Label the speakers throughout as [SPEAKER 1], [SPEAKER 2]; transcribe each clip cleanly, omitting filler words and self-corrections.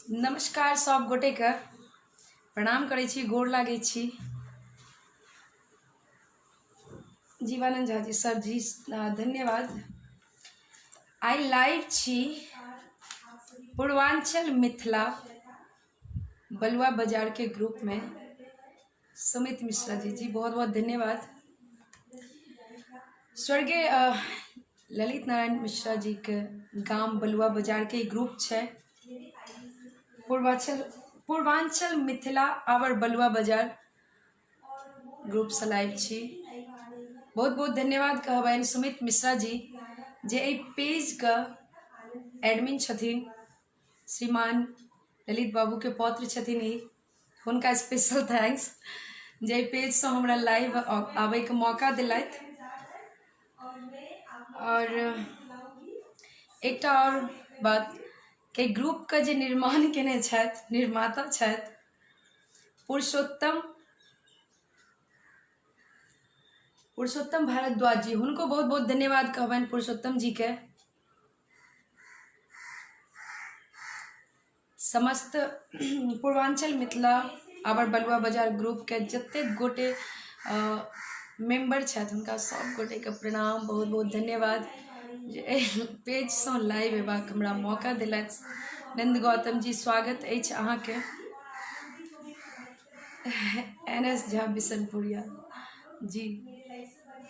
[SPEAKER 1] नमस्कार सब गोटे के प्रणाम करै छी, गोर लागै छी। जीवानंद झा जी सर जी धन्यवाद। आइ लाइव छी पूर्वांचल मिथिला बलुआ बाजार के ग्रुप में। सुमित मिश्रा जी जी बहुत बहुत धन्यवाद। स्वर्गीय ललित नारायण मिश्रा जी के गाम बलुआ बाजार के ग्रुप छै पूर्वांचल पूर्वांचल मिथिला our बलुआ बाजार ग्रुप से लाइव छी। बहुत बहुत धन्यवाद कहबनि सुमित मिश्रा जी जे एहि पेजके एडमिन छथिन, श्रीमान ललित बाबूके पौत्र छथिन ई, हुनका स्पेशल thanks जे एहि पेजसँ हमरा लाइव आबैके मौका देलथि। और एकटा और बात कि ग्रुपके जे निर्माण केने छथि, निर्माता छथि पुरुषोत्तम पुरुषोत्तम भारद्वाज जी, हुनको बहुत बहुत धन्यवाद कहबनि पुरुषोत्तम जी के। समस्त पूर्वांचल मिथिला आबर बलुआ बाजार ग्रुपके जतेक गोटे मेम्बर छथि हुनका सब गोटेके प्रणाम, बहुत बहुत धन्यवाद जे एहि पेजसँ लाइव अयबाक हमरा मौका देलथि। नन्द गौतम जी स्वागत अछि अहाँके। एन एस झा बिशनपुरिया जी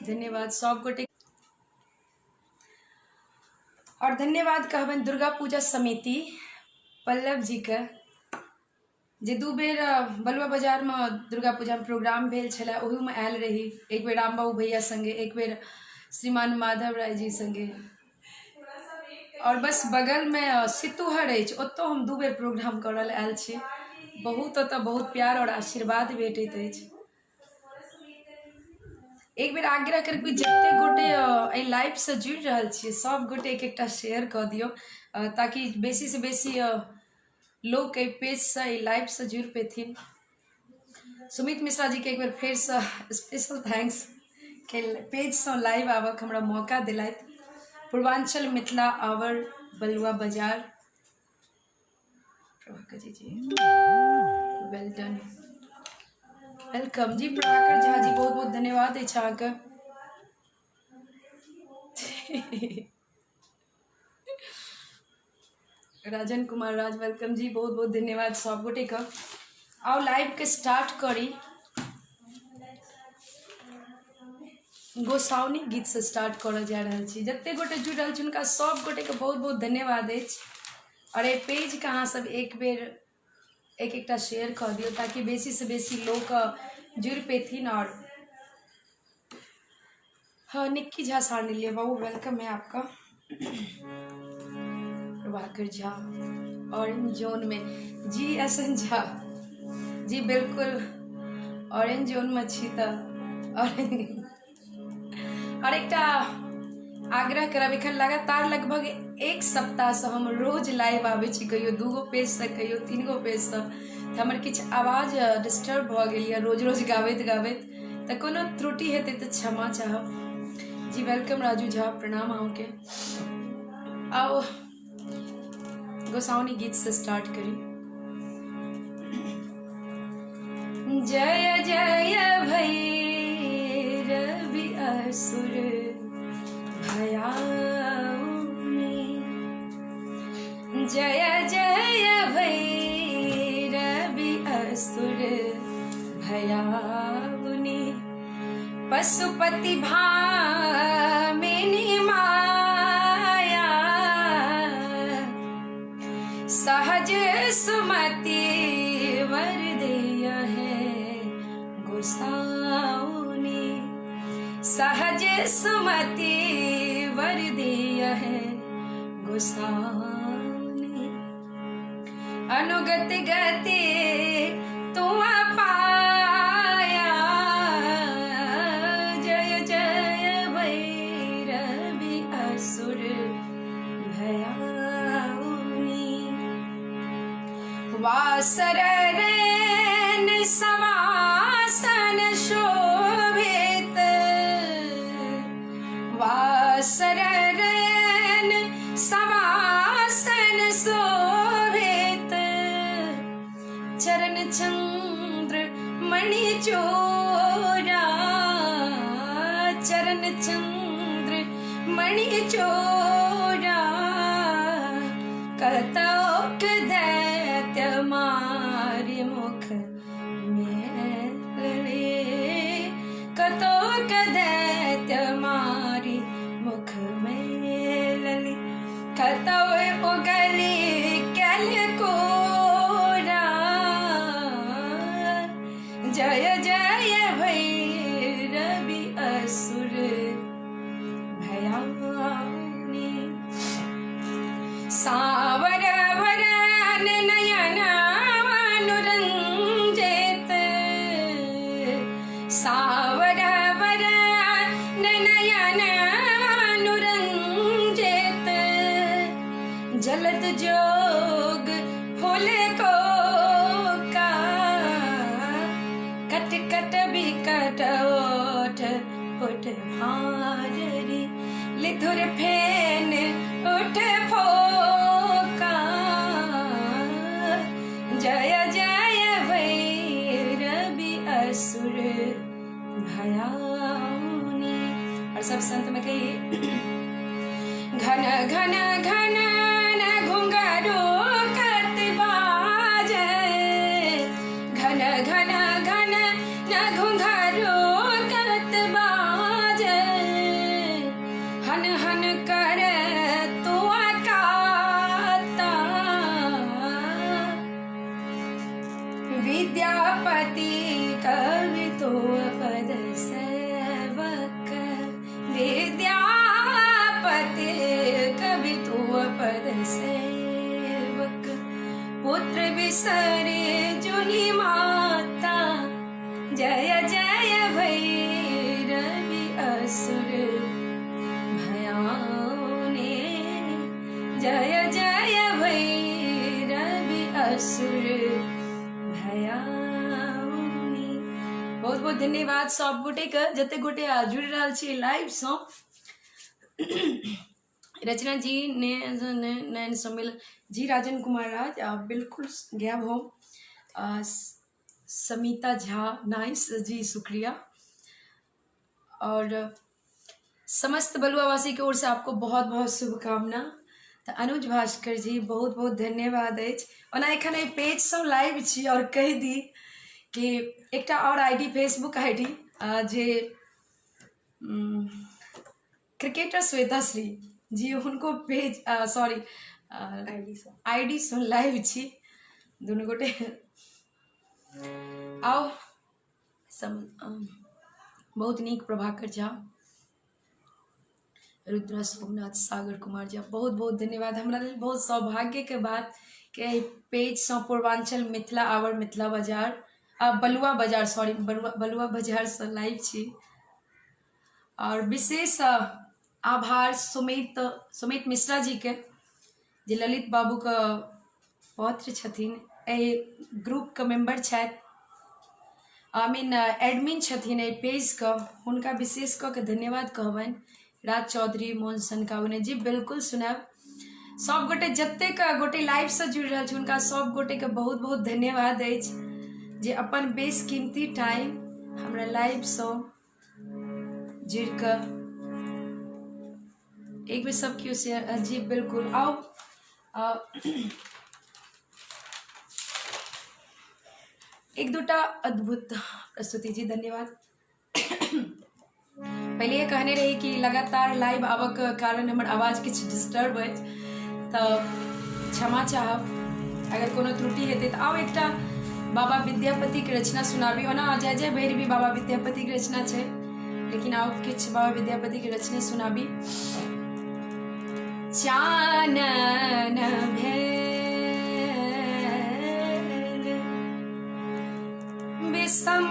[SPEAKER 1] धन्यवाद सब गोटे। और धन्यवाद कहबनि दुर्गा पूजा समिति पल्लव जी के जे दू बेर बलुआ बाजारमे दुर्गा पूजामे प्रोग्राम भेल छलै ओहूमे आयल रही, एक बेर रामबाबू भैया सङ्गे, एक बेर श्रीमान माधव राय जी सङ्गे। और बस बगलमे सितुहर अछि, ओतौ हम दू बेर प्रोग्राम करऽ लए आयल छी। बहुत ओतऽ बहुत प्यार आओर आशीर्वाद भेटैत अछि। एक बेर आग्रह करब कि जतेक गोटे एहि लाइवसँ जुड़ि रहल छियै सब गोटे एक एकटा शेयर कऽ दियौ ताकि बेसीसँ बेसी लोक एहि पेजसँ एहि लाइवसँ जुड़ि पेथिन। सुमित मिश्रा जीके एक बेर फेरसँ स्पेशल thanks के पेजसँ लाइव आबऽके हमरा मौका देलथि। पूर्वांचल मिथिला आवर बलुआ बाजार। प्रभाकर जी जी वेल डन, welcome जी प्रभाकर झा जी, बहुत बहुत धन्यवाद अछि अहाँके। राजन कुमार राज welcome जी, बहुत बहुत धन्यवाद सब गोटे के। आउ लाइव के स्टार्ट करी, गोसाउनी गीत से स्टार्ट करऽ जा रहल छी। जते गोटे जुड़ि रहल छी हुनका सब गोटे के बहुत बहुत धन्यवाद अछि। और एहि पेज के अहाँ सब एक बेर एक एकटा शेयर कऽ दियौ ताकि बेसी से बेसी लोक जुड़ि पेथिन। और हाँ, निक्की झा सानिल्य बाबू welcome है आपका। प्रभाकर झा ऑरेंज जोन में जी, एस एन झा जी बिल्कुल ऑरेंज जोन में छी त और एकटा आग्रह करब, एखन लगातार लगभग एक सप्ताह से हम रोज लाइव आबै छी, कहियो दूगो पेज से कहियो तीन गो पेज से, तऽ हमर किछु आवाज डिस्टर्ब भऽ गेल यऽ रोज रोज गाबैत गाबैत, तऽ कोनो त्रुटि हेतै तऽ क्षमा चाहब जी। Welcome Raju Jha, प्रणाम अहूँके। आउ गोसाउनी गीत से स्टार्ट करी। जय जय भैरवि असुर भयाउनी, जय जय भैरवि असुर भयाउनी, पशुपति भामिनी माया, सहज सुमति वर दिया है गोसाउनी, सहज सुमति वर दिया है गोसानी। अनुगति गति तुआ पाया, जय जय भैरवि असुर भयाउनी। वासर रैन सवासन शोभित, वासर रैन सवासन शोभित, चरण चंद्र मणि चोरा, चरण चंद्र मणि चोरा, कतौक दैत्य मारि मुख मेलले, कतौक दैत्य मारि मुख मेलले, कतौ उगली कैल कोरा, जय जय भैरवि असुर भयाउनी। सावर वरन नयन अनुरंजित, सावर वरन नयन अनुरंजित, जलद जोग फूल को का, कट कट बिकट ओठ उठ भारी, लिधुर फेन उठ फोका, जय जय भैरवि असुर भयाउनी। और सब संत में कहिए, घन घन घन घुंघरू कत बाजे, घन घन घन न घुंघरू कत बाजे, हन हन कर तू काता, विद्यापति कवि तो पद सेवक, विद्यापति कवि तो पद सेवक, पुत्र बिसरे जुनी माता, जय जय भैरवि असुर भयाउने, जय जय भैरवि असुर भयाउनी। बहुत बहुत धन्यवाद सब गोटे के, जते गोटे जुड़ रहल छी लाइव सँ। रचना जी ने नयन सम्मेलन जी, राजन कुमार राज बिल्कुल गायब हो। समीता झा नाइस जी, शुक्रिया। और समस्त बलुआवासी की ओर से आपको बहुत बहुत शुभकामना। तऽ अनुज भास्कर जी बहुत बहुत धन्यवाद अछि। ओना एखन एहि पेजसँ लाइव छी और कहि दी कि एकटा और आईडी, फेसबुक आईडी जे क्रिकेटर श्वेता श्री जी, हुनको पेज सॉरी आईडी सँ लाइव छी दुनू गोटे। आउ सम बहुत नीक प्रभाकर झा, रुद्रा सोमनाथ, सागर कुमार झा, बहुत बहुत धन्यवाद। हमरा लेल बहुत सौभाग्यके बात कि एहि पेजसँ पूर्वांचल मिथिला आवर मिथिला बाजार बलुआ बाजार सॉरी बलुआ बाजारसँ लाइव छी। और विशेष आभार सुमित सुमित मिश्रा जीके, जे ललित बाबूके पौत्र छथिन, एहि ग्रुपके मेम्बर छथि, I mean admin छथिन एहि पेजके, हुनका विशेष कऽ के धन्यवाद कहबनि। राज चौधरी, मोहन सनकाउने जी, बिल्कुल सुनायब। सब गोटे जतेक गोटे लाइवसँ जुड़ि रहल छी हुनका सब गोटेके बहुत बहुत धन्यवाद अछि जे अपन बेस कीमती टाइम हमरा लाइवसँ जुड़ि कऽ एक बेर सब केओ शेयर जी बिल्कुल आउ। एक दूटा अद्भुत प्रस्तुति जी, धन्यवाद। पहिले कहने रही कि लगातार लाइव आबक कारण हमर आवाज किछु डिस्टर्ब अछि, तऽ क्षमा चाहब अगर कोनो त्रुटि हेतै। तऽ आउ एकटा बाबा विद्यापतिके रचना सुनाबी। ओना जय जय भैरवी बाबा विद्यापतिके रचना छै, लेकिन आउ किछु बाबा विद्यापतिके रचने सुनाबी। चानन भेल विषम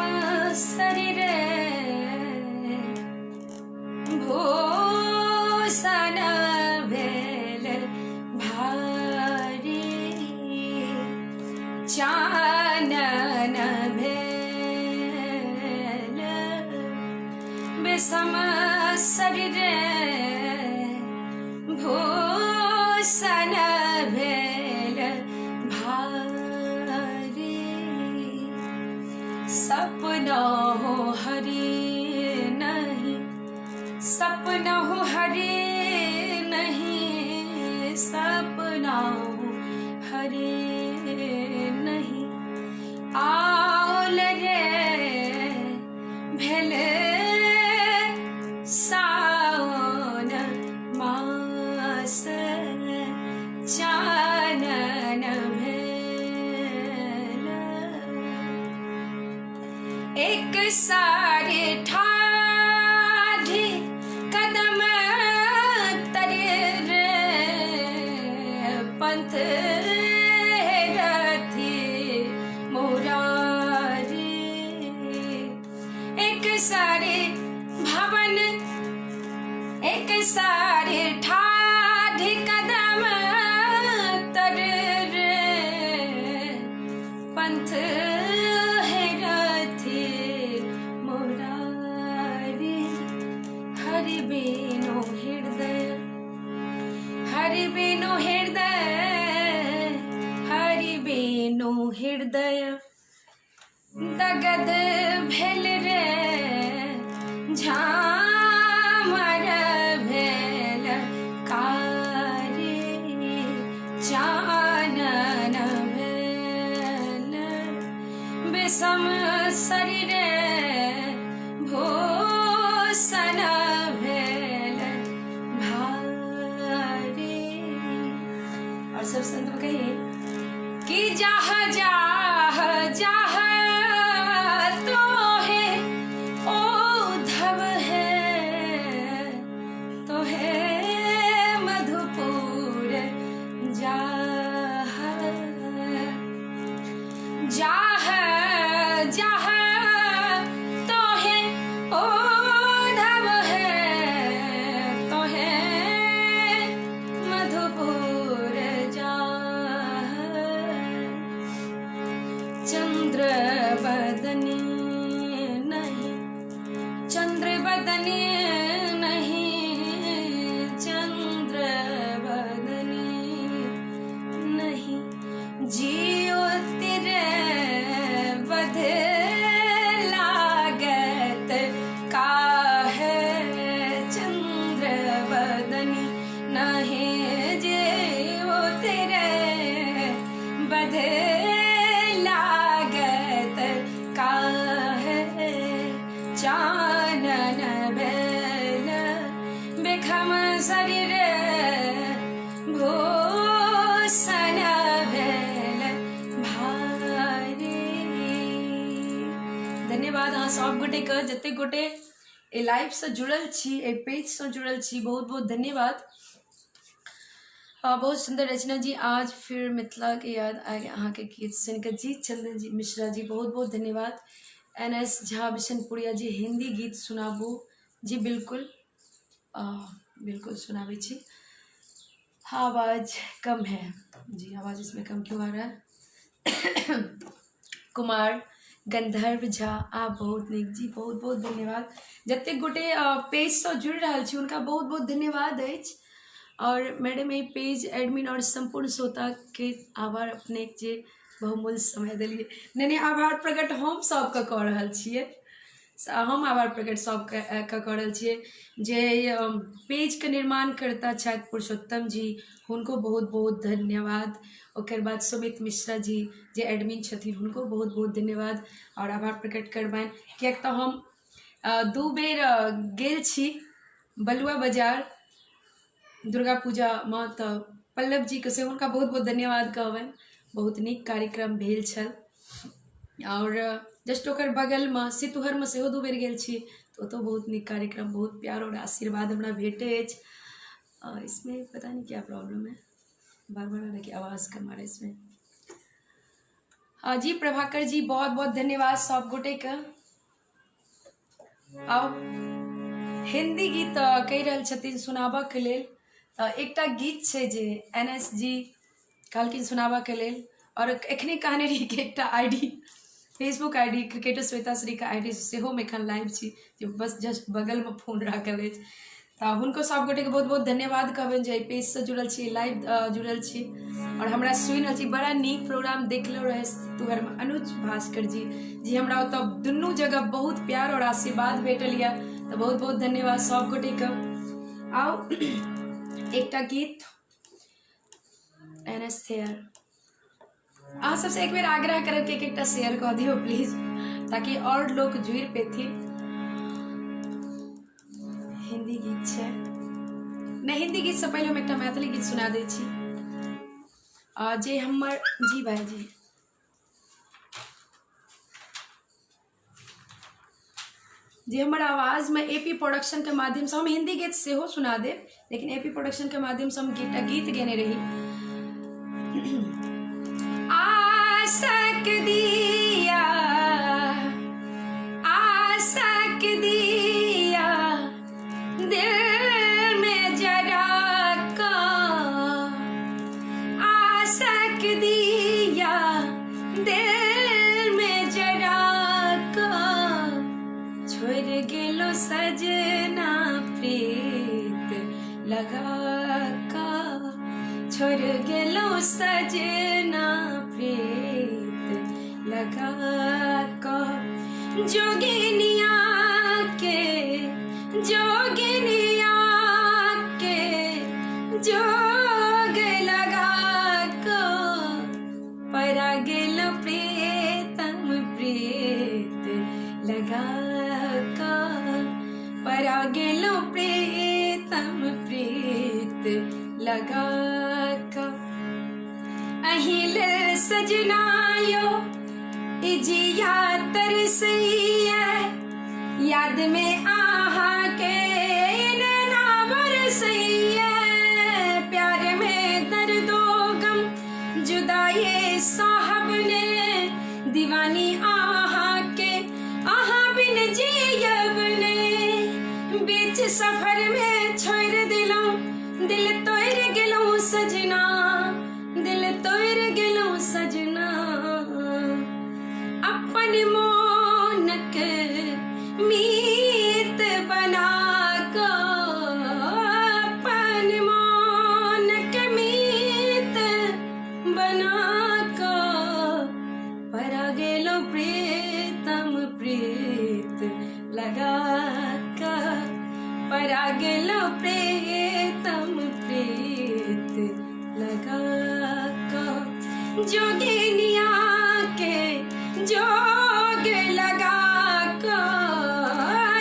[SPEAKER 1] शरीर भूषण भेल भारी चानन भेल विषम शरीर भूषण भेल भारी सपना हो हरि नहीं सपना हो हरि नहीं सपना हो हरि नहीं आउल रे भेले साओन मास चानन भेल एक सारी ठाढ़ी कदम तरे रे पंथ रथी मुरारी एक सारी भवन एक सारी ठाढ़ी कदम तर रे पंथ हेरथि मुरारी हरि बिनु हृदय हरि बिनु हृदय हरि बिनु हृदय दगद भेल रे झामर भेल कारी चानन भेल विषम शरीरे भूषण भेल भारी। और सब संत में कही कि जाह जाह जाह तो है ओ धव है तो है मधुपुर जाह जाह जाह तो है ओ धव है तो है मधुपुर जाह चंद्र बदनी नहीं चंद्र बदनी नहीं चंद्र बदनी नहीं जियो तेरे बध लागत काहे चंद्र बदनी नहीं जियो तेरे बध लागत काहे चानन भेल बेखम शरीर भूषण भेल भारी। धन्यवाद अहाँ सब गोटे के जतेक गोटे एहि लाइवसँ जुड़ल छी, एहि पेजसँ जुड़ल छी, बहुत बहुत धन्यवाद। बहुत सुंदर रचना जी, आज फिर मिथिला के याद आ गया अहाँ के गीत सुनकर जी। चंदन जी मिश्रा जी बहुत बहुत धन्यवाद। एन एस झा बिशनपुरिया जी हिंदी गीत सुनाबू जी, बिल्कुल बिल्कुल सुनाबै छी। हाँ आवाज़ कम है जी, आवाज़ इसमें कम क्यों आ रहा है? कुमार गंधर्व झा आप बहुत नीक जी, बहुत बहुत धन्यवाद। जतेक गोटे पेजसँ जुड़ि रहल छी हुनका बहुत बहुत धन्यवाद अछि। और मैडम एहि पेज एडमिन और सम्पूर्ण श्रोताके आभार अपने जे बहुमूल्य समय देलियै। नहि नहि आभार प्रकट हम सबके कऽ रहल छियै, हम आभार प्रकट सबके कऽ रहल छियै जे पेजके निर्माणकर्ता छथि पुरुषोत्तम जी, हुनको बहुत बहुत धन्यवाद। ओकर बाद सुमित मिश्रा जी जे एडमिन छथिन हुनको बहुत बहुत धन्यवाद और आभार प्रकट करबनि, किएक तऽ हम 2 बेर गेल छी बलुआ बाजार दुर्गा पूजामे, तऽ पल्लव जीके सेहो हुनका बहुत बहुत धन्यवाद कहबनि, बहुत नीक कार्यक्रम भेल छल। और जस्ट ओकर बगलमे सितुहरमे सेहो 2 बेर गेल छी, तऽ ओतौ बहुत नीक कार्यक्रम, बहुत प्यार और आशीर्वाद हमरा भेटै अछि। इसमें पता नहीं क्या प्रॉब्लम है, बार बार आ रहा है कि आवाज़ कम आ रहा है इसमें। जी प्रभाकर जी बहुत बहुत धन्यवाद सब गोटे के। आउ हिंदी गीत कहि रहल छथिन सुनाबऽ के लेल, तऽ एकटा गीत छै जे एन एस जी कहलखिन सुनाबऽ के लेल, और एखने कहने रही कि एकटा I D Facebook I D cricketer Shweta Shri के I D सेहोमे एखन लाइव छी, जे बस जस्ट बगलमे फोन राखल अछि। तऽ हुनको सब गोटेके बहुत बहुत धन्यवाद कहबनि जे एहि पेजसँ जुड़ल छी, लाइव जुड़ल छी और हमरा सुनि रहल छी। बड़ा नीक प्रोग्राम देखलो रहे तुहरमे अनुज भास्कर जी, जी हमरा ओतऽ दुनू जगह बहुत प्यार और आशीर्वाद भेटल यऽ, तऽ बहुत बहुत धन्यवाद सब गोटेके। आउ एकटा गीत एन एस शेयर, अहाँ सबसँ एक बेर आग्रह करब कि एक एकटा शेयर कऽ दियौ प्लीज, ताकि और लोक जुड़ि पेथिन। हिंदी गीत छै नहि, हिंदी गीतसँ पहिले हम एकटा मैथिली गीत सुना दै छी जे हमर जी भाईजी जे हमर आवाजमे ए पी प्रोडक्शनके माध्यमसँ हम हिंदी गीत सेहो सुना देब, लेकिन ए पी प्रोडक्शनके माध्यमसँ हम एकटा गीत गेने रही। आशक दिया, आशक दिया दिल में जरा का, आशक दिया दिल में जरा का, छोड़ गेलो सजना प्रीत लगा का, छोड़ गेलो सजना प्रीत लगा का, जोगिनिया के, जोगिनिया के जोग लगा का, परा गेलो प्रीतम प्रीत लगा का, परा गेलो प्रीतम प्रीत लगा का, अहिल सजनायो इजिया तरसैया, याद में आहा के नैना बरसैया, प्यार में दर्दो गम जुदाई साहब ने, दीवानी आहा के आहा बिन जियब ने, बीच सफर में छोड़ दिलौं दिल तोड़ गेलौं सजना, दिल तोड़ गेलौं सजना, अपन मोनक मीत बना क, अपन मोनक मीत बना क, परा गेलो प्रीतम प्रीत लगा क, परा गेलो प्रीतम प्रीत लगा क, जोगिनिया के जोग लगा क,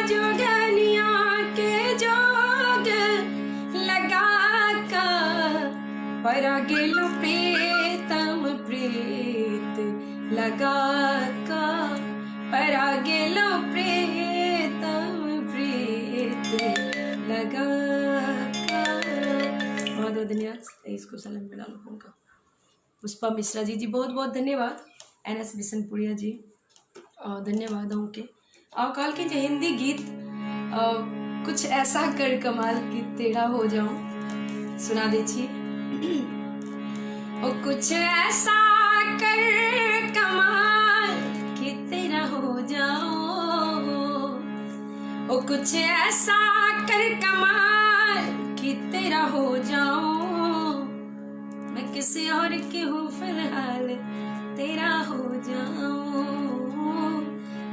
[SPEAKER 1] जोगनिया के जोग लगा क, परा गेलो प्रीतम प्रीत लगा क, परा गेलो प्रीतम प्रीत लगा क। बहुत बहुत धन्यवाद। इसको साइलेंट में डालो फोन का। पुष्पा मिश्रा जी जी बहुत बहुत धन्यवाद। एन एस बिशनपुरिया जी धन्यवाद अहूँके। और कहलखिन जे हिंदी गीत कुछ ऐसा कर कमाल कि तेरा हो जाऊं, सुना दै छी। ओ कुछ ऐसा कर कमाल कि तेरा हो जाऊं, ओ कुछ ऐसा कर कमाल कि तेरा हो जाऊं, मैं किसी और की हूँ फिलहाल तेरा हो जाऊं,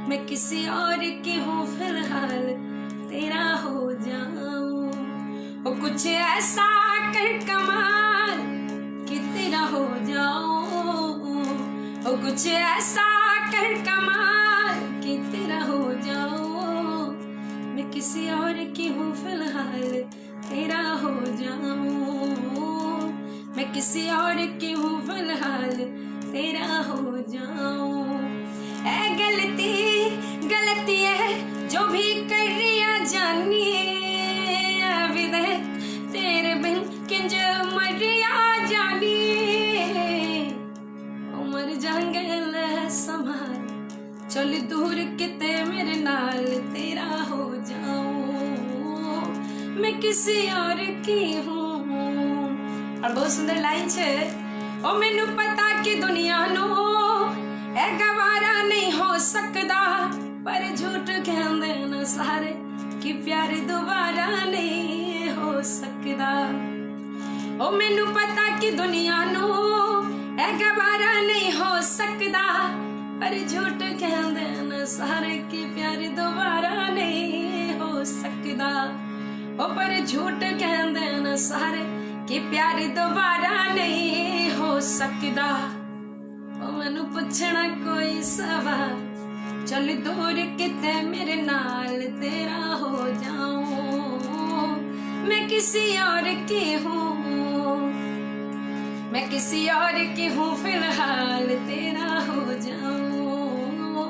[SPEAKER 1] मैं किसी और की हूँ फिलहाल तेरा हो जाऊं, ओ कुछ ऐसा कर कमाल कि तेरा हो जाऊं, ओ कुछ ऐसा कर कमाल कि तेरा हो जाऊं, मैं किसी और की हूँ फिलहाल तेरा हो जाऊं, मैं किसी और की हूँ फिलहाल तेरा हो जाऊं। ए गलती गलती है जो भी कर रिया जानी, अभी देख तेरे किसी और की हूँ। और बहुत सुंदर लाइन छै, ओ मैनू पता कि दुनिया नू ए गवारा नहीं हो सकदा, पर झूठ कहंदे न सारे कि प्यार दोबारा नहीं हो सकदा। ओ मैनू पता कि दुनिया नू ए गवारा नहीं हो सकदा, पर झूठ कहंदे न सारे कि प्यार दोबारा नहीं हो सकदा। ओ पर झूठ कहंदे न सारे कि प्यार दोबारा नहीं हो सकदा। ओ मैनू पुछना कोई सवाल, चल दूर किते मेरे नाल तेरा हो जाऊं, मैं किसी और की हूँ, मैं किसी और की हूँ फिलहाल तेरा हो जाऊं,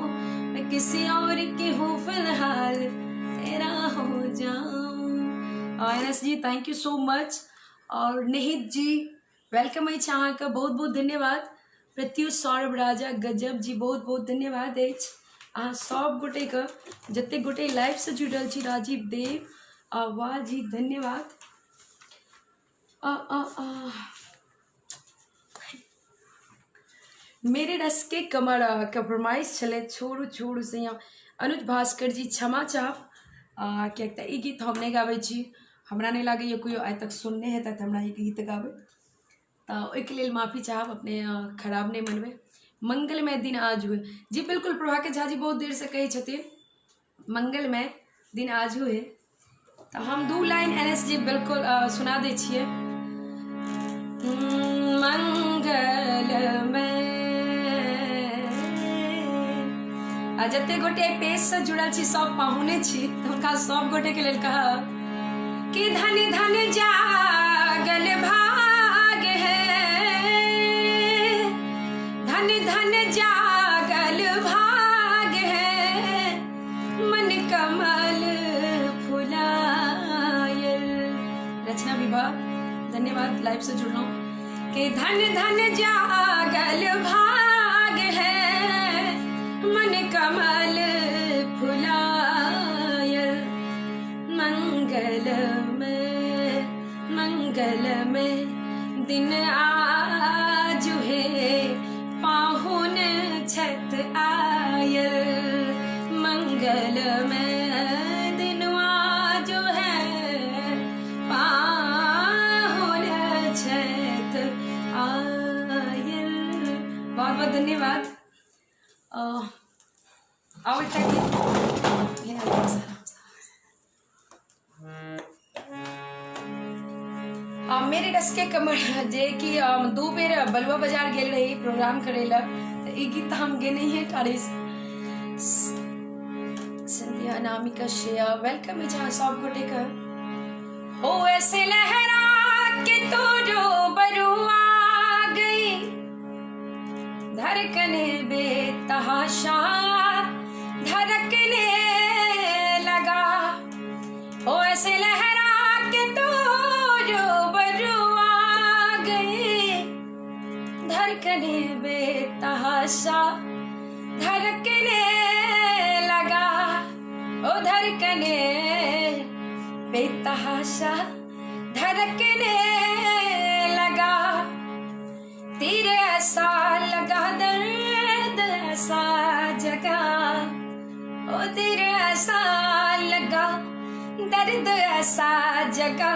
[SPEAKER 1] मैं किसी और की हूँ फिलहाल तेरा हो जाऊं। N S G thank you so much. और निहित जी welcome अछि अहाँके, बहुत बहुत धन्यवाद। प्रत्युष सौरभ राजा गजब जी बहुत बहुत धन्यवाद अछि अहाँ सब गोटेके, जतेक गोटे लाइवसँ जुड़ल छी। राजीव देव वाह जी धन्यवाद। आ, आ, आ। मेरे रस के कमर के फरमाइश छलै छोड़ू छोड़ू सैया। अनुज भास्कर जी क्षमा चाहब, किएक तऽ ई गीत हम नहि गाबै छी, हमरा नहि लागैए कोइ आइ तक सुनने हेतै हमरा ई गीत गाबैत, तऽ ओहिके लेल माफी चाहब, अपने खराब नहि मनबै। मंगलमय दिन आज हुए जी, बिल्कुल प्रभाकर झा जी बहुत देरसँ कहै छथिन मंगलमय दिन आज हुए, तऽ हम 2 लाइन एन एस जी बिल्कुल सुना दै छियै। मंगलमय आ जते गोटे पेजसँ जुड़ल छी सब पाहुने छी, तऽ हुनका सब गोटेके लेल कहब कि धन धन जागल भाग है, धन धन जागल भाग है, मन कमल फुलायल। रचना विभा धन्यवाद लाइव से जुड़लहुँ। कि धन धन जागल भाग है, मन कमल फुलायल, मंगलमय मंगलमय दिन आज है, पाहुन छत आयल, मंगलमय दिन आज है, पाहुन छत आयल। बहुत बहुत धन्यवाद। आओ एकटा गीत। मेरे रस के कमर जे कि 2 बेर बलुआ बाजार गेल रही प्रोग्राम करे ला, तऽ ई गीत हम गेने ही ठाढ़ी। संध्या अनामिका श्रेया welcome अछि अहाँ सब गोटे के। हो ऐसे लहरा के तो रूबरू आ गई, धड़कने बेतहाशा धड़कने लगा, हो ऐसे लहरा के तो रूबरू आ गई, धड़कने बेतहाशा धड़कने लगा, ओ धड़कने बेतहाशा धड़कने लगा, तीर ऐसा लगा दर्द ऐसा जगा, ओ तीर ऐसा लगा दर्द ऐसा जगा,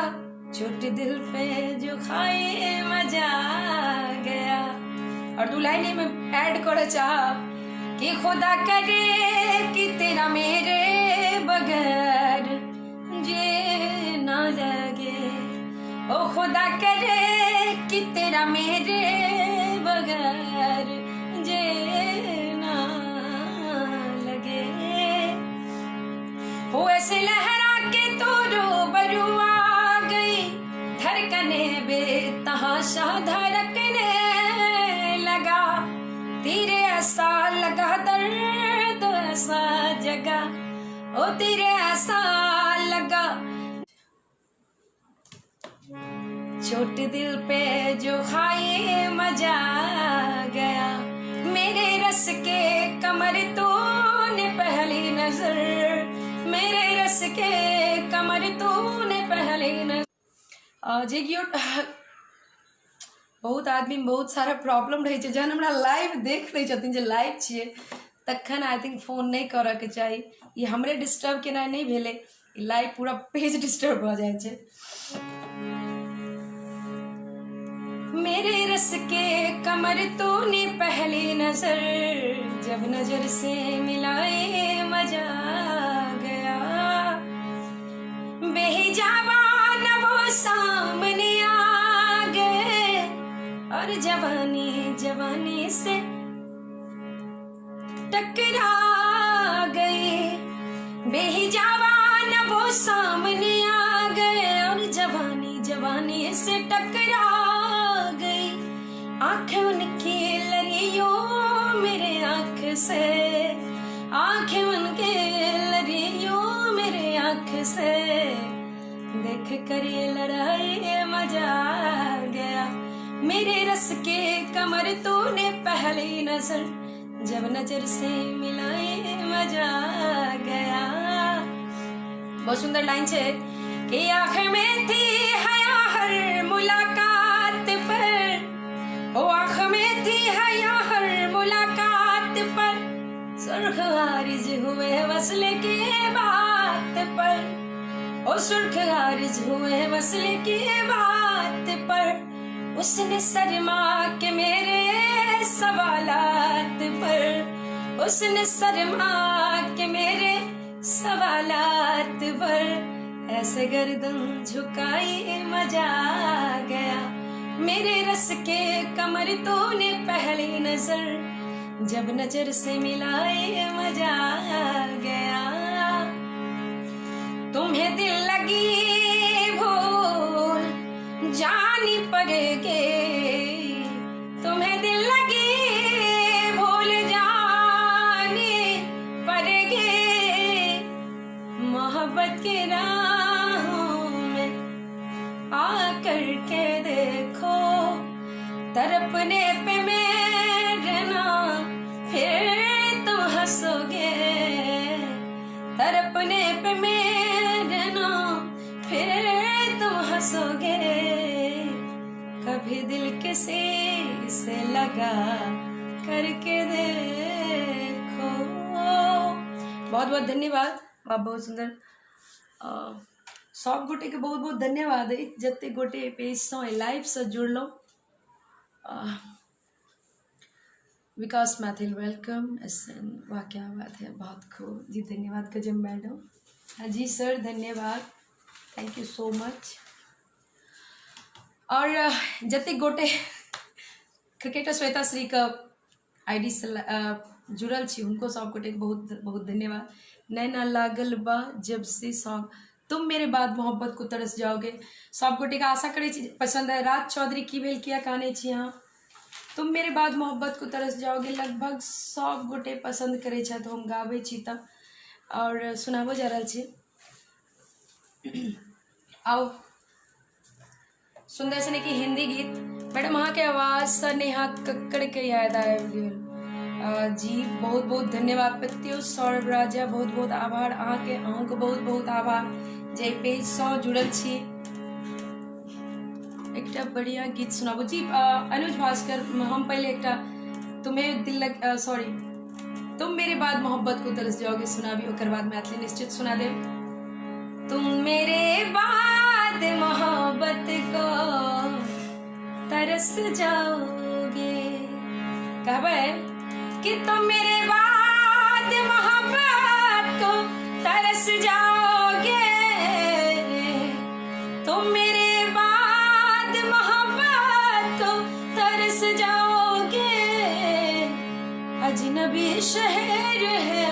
[SPEAKER 1] छोट दिल पे जो खाए मजा आ गया। और 2 लाइन में ऐड कर चाह कि खुदा करे कि तेरा मेरे बगैर जे ना लगे, ओ खुदा करे कि तेरा मेरे बगैर जे ना लगे, हो ऐसे लहरा के तो रूबरू आ गई, धड़कने बेतहाशा धड़कने लगा, तीर ऐसा लगा दर्द ऐसा जगा, ओ तीर ऐसा लगा, छोटे दिल पे जो खाए मजा आ गया, मेरे रस के कमर तूने पहली नजर, मेरे रस के कमर तूने पहली नजर। जे केओ बहुत आदमी बहुत सारा प्रॉब्लम रहै छै, जहन हमरा लाइव देख लै छथिन जे लाइव छियै तखन I think phone नहि करऽके चाही। ई हमरे डिस्टर्ब केनाइ नहि भेलै, ई लाइव पूरा पेज डिस्टर्ब भऽ जाइ छै। मेरे रस के कमर तूने पहली नजर, जब नजर से मिलाए मजा आ गया। बेहिजाबा न वो सामने आ गए, और जवानी जवानी से टकरा गए। बेहिजाबा न वो सामने आ गए, और जवानी जवानी से टकरा गई। आंखें उनकी लड़ियों मेरे आंख से, आंखें उनके लड़ियों मेरे आंख से, देख कर ये लड़ाई मजा आ गया। मेरे रस के कमर तूने पहली नजर, जब नजर से मिलाए मजा आ गया। बहुत सुंदर लाइन छै कि आँख में थी हया हर मुलाकात पर, ओ आँख में थी हया हर मुलाकात पर, सुर्ख आरिज हुए वसले के बात पर, ओ सुर्ख आरिज हुए वसले के बात पर, उसने शर्मा के मेरे सवालात पर, उसने शर्मा के मेरे सवालात पर, ऐसे गर्दन झुकाई मजा आ गया। मेरे रस के कमर तूने पहली नजर, जब नजर से मिलाए मजा आ गया। तुम्हें दिल लगी भूल जानी पड़ेगी, तुम्हें दिल लगी भूल जानी पड़ेगी, मोहब्बत की राहों में आकर के देखो, तड़पने पे मेरे ना फिर तुम हंसोगे, तड़पने पे मेरे ना फिर तुम हंसोगे, कभी दिल किसी से लगा करके देखो। बहुत बहुत धन्यवाद। वाह, बहुत सुंदर। सब गोटे के बहुत बहुत धन्यवाद अछि जते गोटे एहि पेजसँ एहि लाइवसँ जुड़लहुँ। विकास मैथिल welcome. S N, वाह क्या बात है, बहुत खूब जी, धन्यवाद गजब मैडम। हाँ जी सर, धन्यवाद, thank you so much. आओर जतेक गोटे क्रिकेटर श्वेता श्रीके I D से जुड़ल छी हुनको सब गोटेके बहुत बहुत धन्यवाद। नैना लागल बा जब से सॉन्ग तुम मेरे बाद मोहब्बत को तरस जाओगे, सब गोटेके आशा करै छी पसंद है। राज चौधरी की भेल, किया कानै छी अहाँ? तुम मेरे बाद मोहब्बत को तरस जाओगे लगभग सब गोटे पसंद करै छथि, हम गाबै छी तऽ आओर सुनाबो जा रहल छी। आउ सुंदर सने कि हिंदी गीत। मैडम अहाँके आवाजसँ नेहा कक्कड़के याद आबि गेल। जी बहुत बहुत धन्यवाद प्रत्युष सौरभ राजा, बहुत बहुत आभार अहाँके, अहूँके बहुत बहुत आभार जे पेजसँ जुड़ल छी। एकटा बढ़िया गीत सुनाबू जी। अनुज भास्कर, हम पहिले एकटा तुम्हें दिल लग सॉरी तुम मेरे बाद मोहब्बत को तरस जाओगे सुनाबी, ओकर बाद मैथिली निश्चित सुना देब। तुम मेरे बाद मोहब्बत को तरस जाओगे, कहबै कि तुम मेरे बाद मोहब्बत को तरस जाओगे, तुम मेरे बाद मोहब्बत को तरस जाओगे, अजनबी शहर है,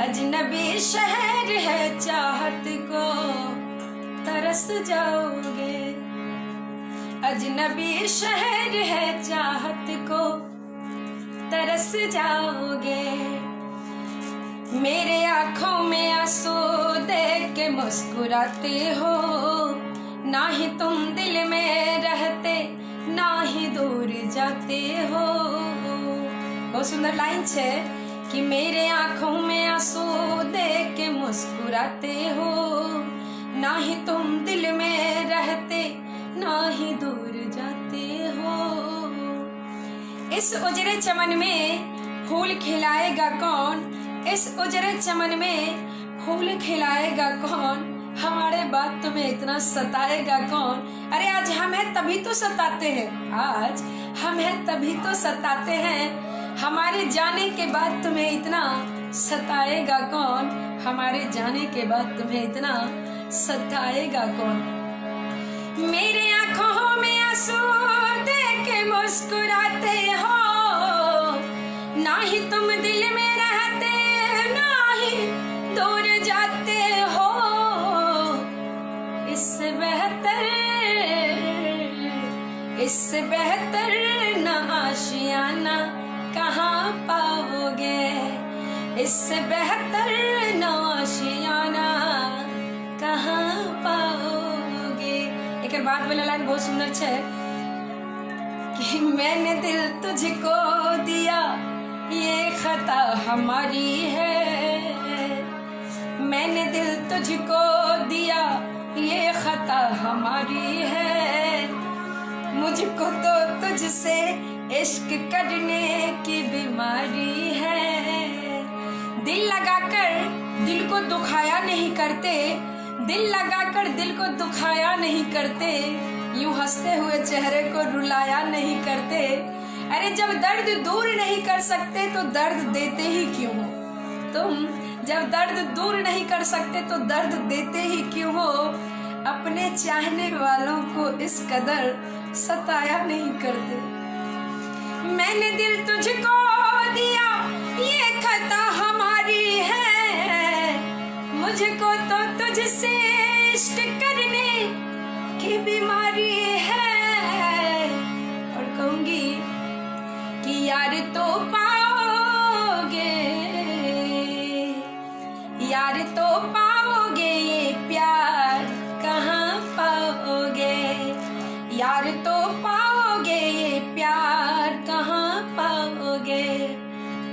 [SPEAKER 1] अजनबी शहर है चाहत को तरस जाओगे, अजनबी शहर है चाहत को तरस जाओगे, मेरे आंखों में आंसू देख के मुस्कुराते हो, ना ही तुम दिल में रहते ना ही दूर जाते हो। बहुत सुंदर लाइन छे कि मेरे आंखों में आंसू देख के मुस्कुराते हो, ना ही तुम दिल में रहते ना ही दूर जाते हो। इस उजरे चमन में फूल खिलाएगा कौन, इस उजरे चमन में फूल खिलाएगा कौन, हमारे बात तुम्हें इतना सताएगा कौन। अरे आज हम हैं तभी तो सताते हैं, आज हम हैं तभी तो सताते हैं, हमारे जाने के बाद तुम्हें इतना सताएगा कौन, हमारे जाने के बाद तुम्हें इतना सताएगा कौन। मेरे आंखों में आंसू देख के मुस्कुराते हो, ना ही तुम दिल में रहते ना ही दूर जाते हो। इससे बेहतर, इससे बेहतर ना आशियाना कहाँ पाओगे, इससे बेहतर ना आशियाना कहाँ पाओगे। एक बाद वाला लाइन बहुत सुंदर है कि मैंने दिल तुझको दिया ये खता हमारी है, मैंने दिल तुझको दिया ये खता हमारी है, मुझको तो तुझसे इश्क करने की बीमारी है। दिल लगाकर दिल को दुखाया नहीं करते, दिल लगाकर दिल को दुखाया नहीं करते, यूं हंसते हुए चेहरे को रुलाया नहीं करते। अरे जब दर्द दूर नहीं कर सकते तो दर्द देते ही क्यों हो तुम, जब दर्द दूर नहीं कर सकते तो दर्द देते ही क्यों हो, अपने चाहने वालों को इस कदर सताया नहीं करते। मैंने दिल तुझको दिया ये खता हमारी है, मुझको तो तुझसे इश्क करने की बीमारी है। और कहूंगी कि यार तो पाओगे, यार तो पाओगे ये प्यार कहाँ पाओगे, यार तो पाओगे ये प्यार कहाँ पाओगे,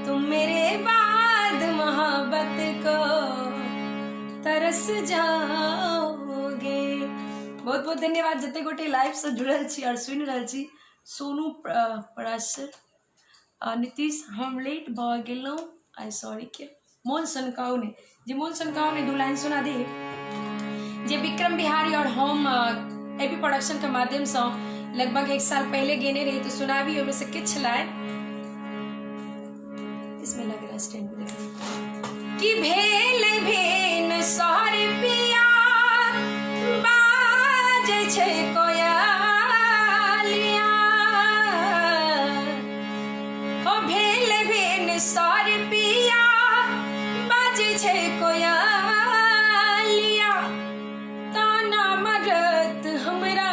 [SPEAKER 1] तुम मेरे बाद मोहब्बत को तरस जाओगे। बहुत बहुत धन्यवाद जते गोटे लाइव से जुड़ल छी और सुनि रहल छी। सोनू पराशर, नीतीश हम लेट भऽ गेलहुँ, I sorry के मोन सनकाउ ने जे मोन सनकाउ ने दू लाइन सुना दी जे विक्रम बिहारी और हम एपी प्रोडक्शन के माध्यम से लगभग एक साल पहले गेने रही तो सुनाबी ओहिमे से किछु लाइन इसमें लग रहा स्टैंड में कि भेल भेन सर पिया बाजै छै कोयलिया, हो भेल भेन सर पिया बाजै छै कोयलिया, ताना मरत हमरा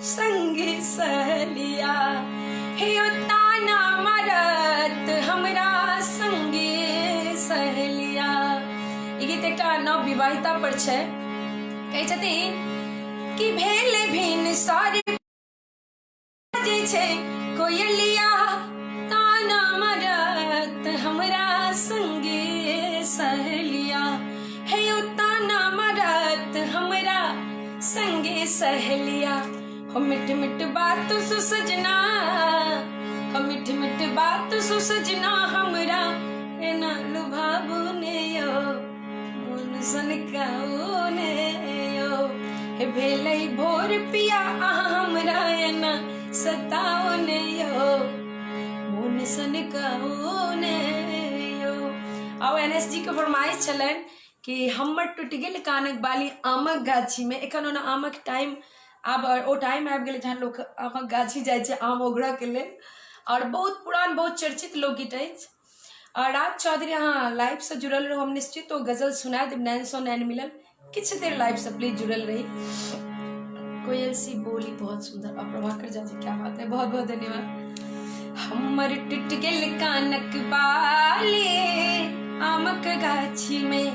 [SPEAKER 1] संगी सहेलिया, हे ओ ताना मरत हमरा संगी सहेलिया। ई गीत एकटा नव विवाहिता पर छै। कहै छथिन कि भेल भिन सर बाजै छै कोयलिया, ताना मरत हमरा संगे सहेलिया, हे ओ ताना मरत हमरा संगे सहेलिया। हो मिठ मिठ बात सुसजना, हो मिठ मिठ बात सुसजना हमरा एना लुभाबू ने यो, मोन सनकाऊ ने यो, हे भेलै भोर पिया अहाँ हमरा एना सताओ ने यो, मोन सनकाऊ ने यो। आउ एनएसजी के फरमाइश छलनि कि हमर टूटि गेल कानक बाली आमक गाछीमे। एखन ओना आमक टाइम आब ओ टाइम आबि गेलै जहन लोक आमक गाछी जाइ छै आम ओगरऽके लेल। आओर बहुत पुरान बहुत चर्चित लोकगीत अछि। आओर राज चौधरी अहाँ लाइवसँ जुड़ल रहू, हम निश्चित ओ गजल सुना देब नैन सँ नैन मिलल। किछु देर लाइवसँ प्लीज जुड़ल रही। कोयल सी बोली बहुत सुंदर। और प्रभाकर झा जी क्या बात है, बहुत बहुत धन्यवाद। हमर टूट गेल कानक बाली आमक गाछी में,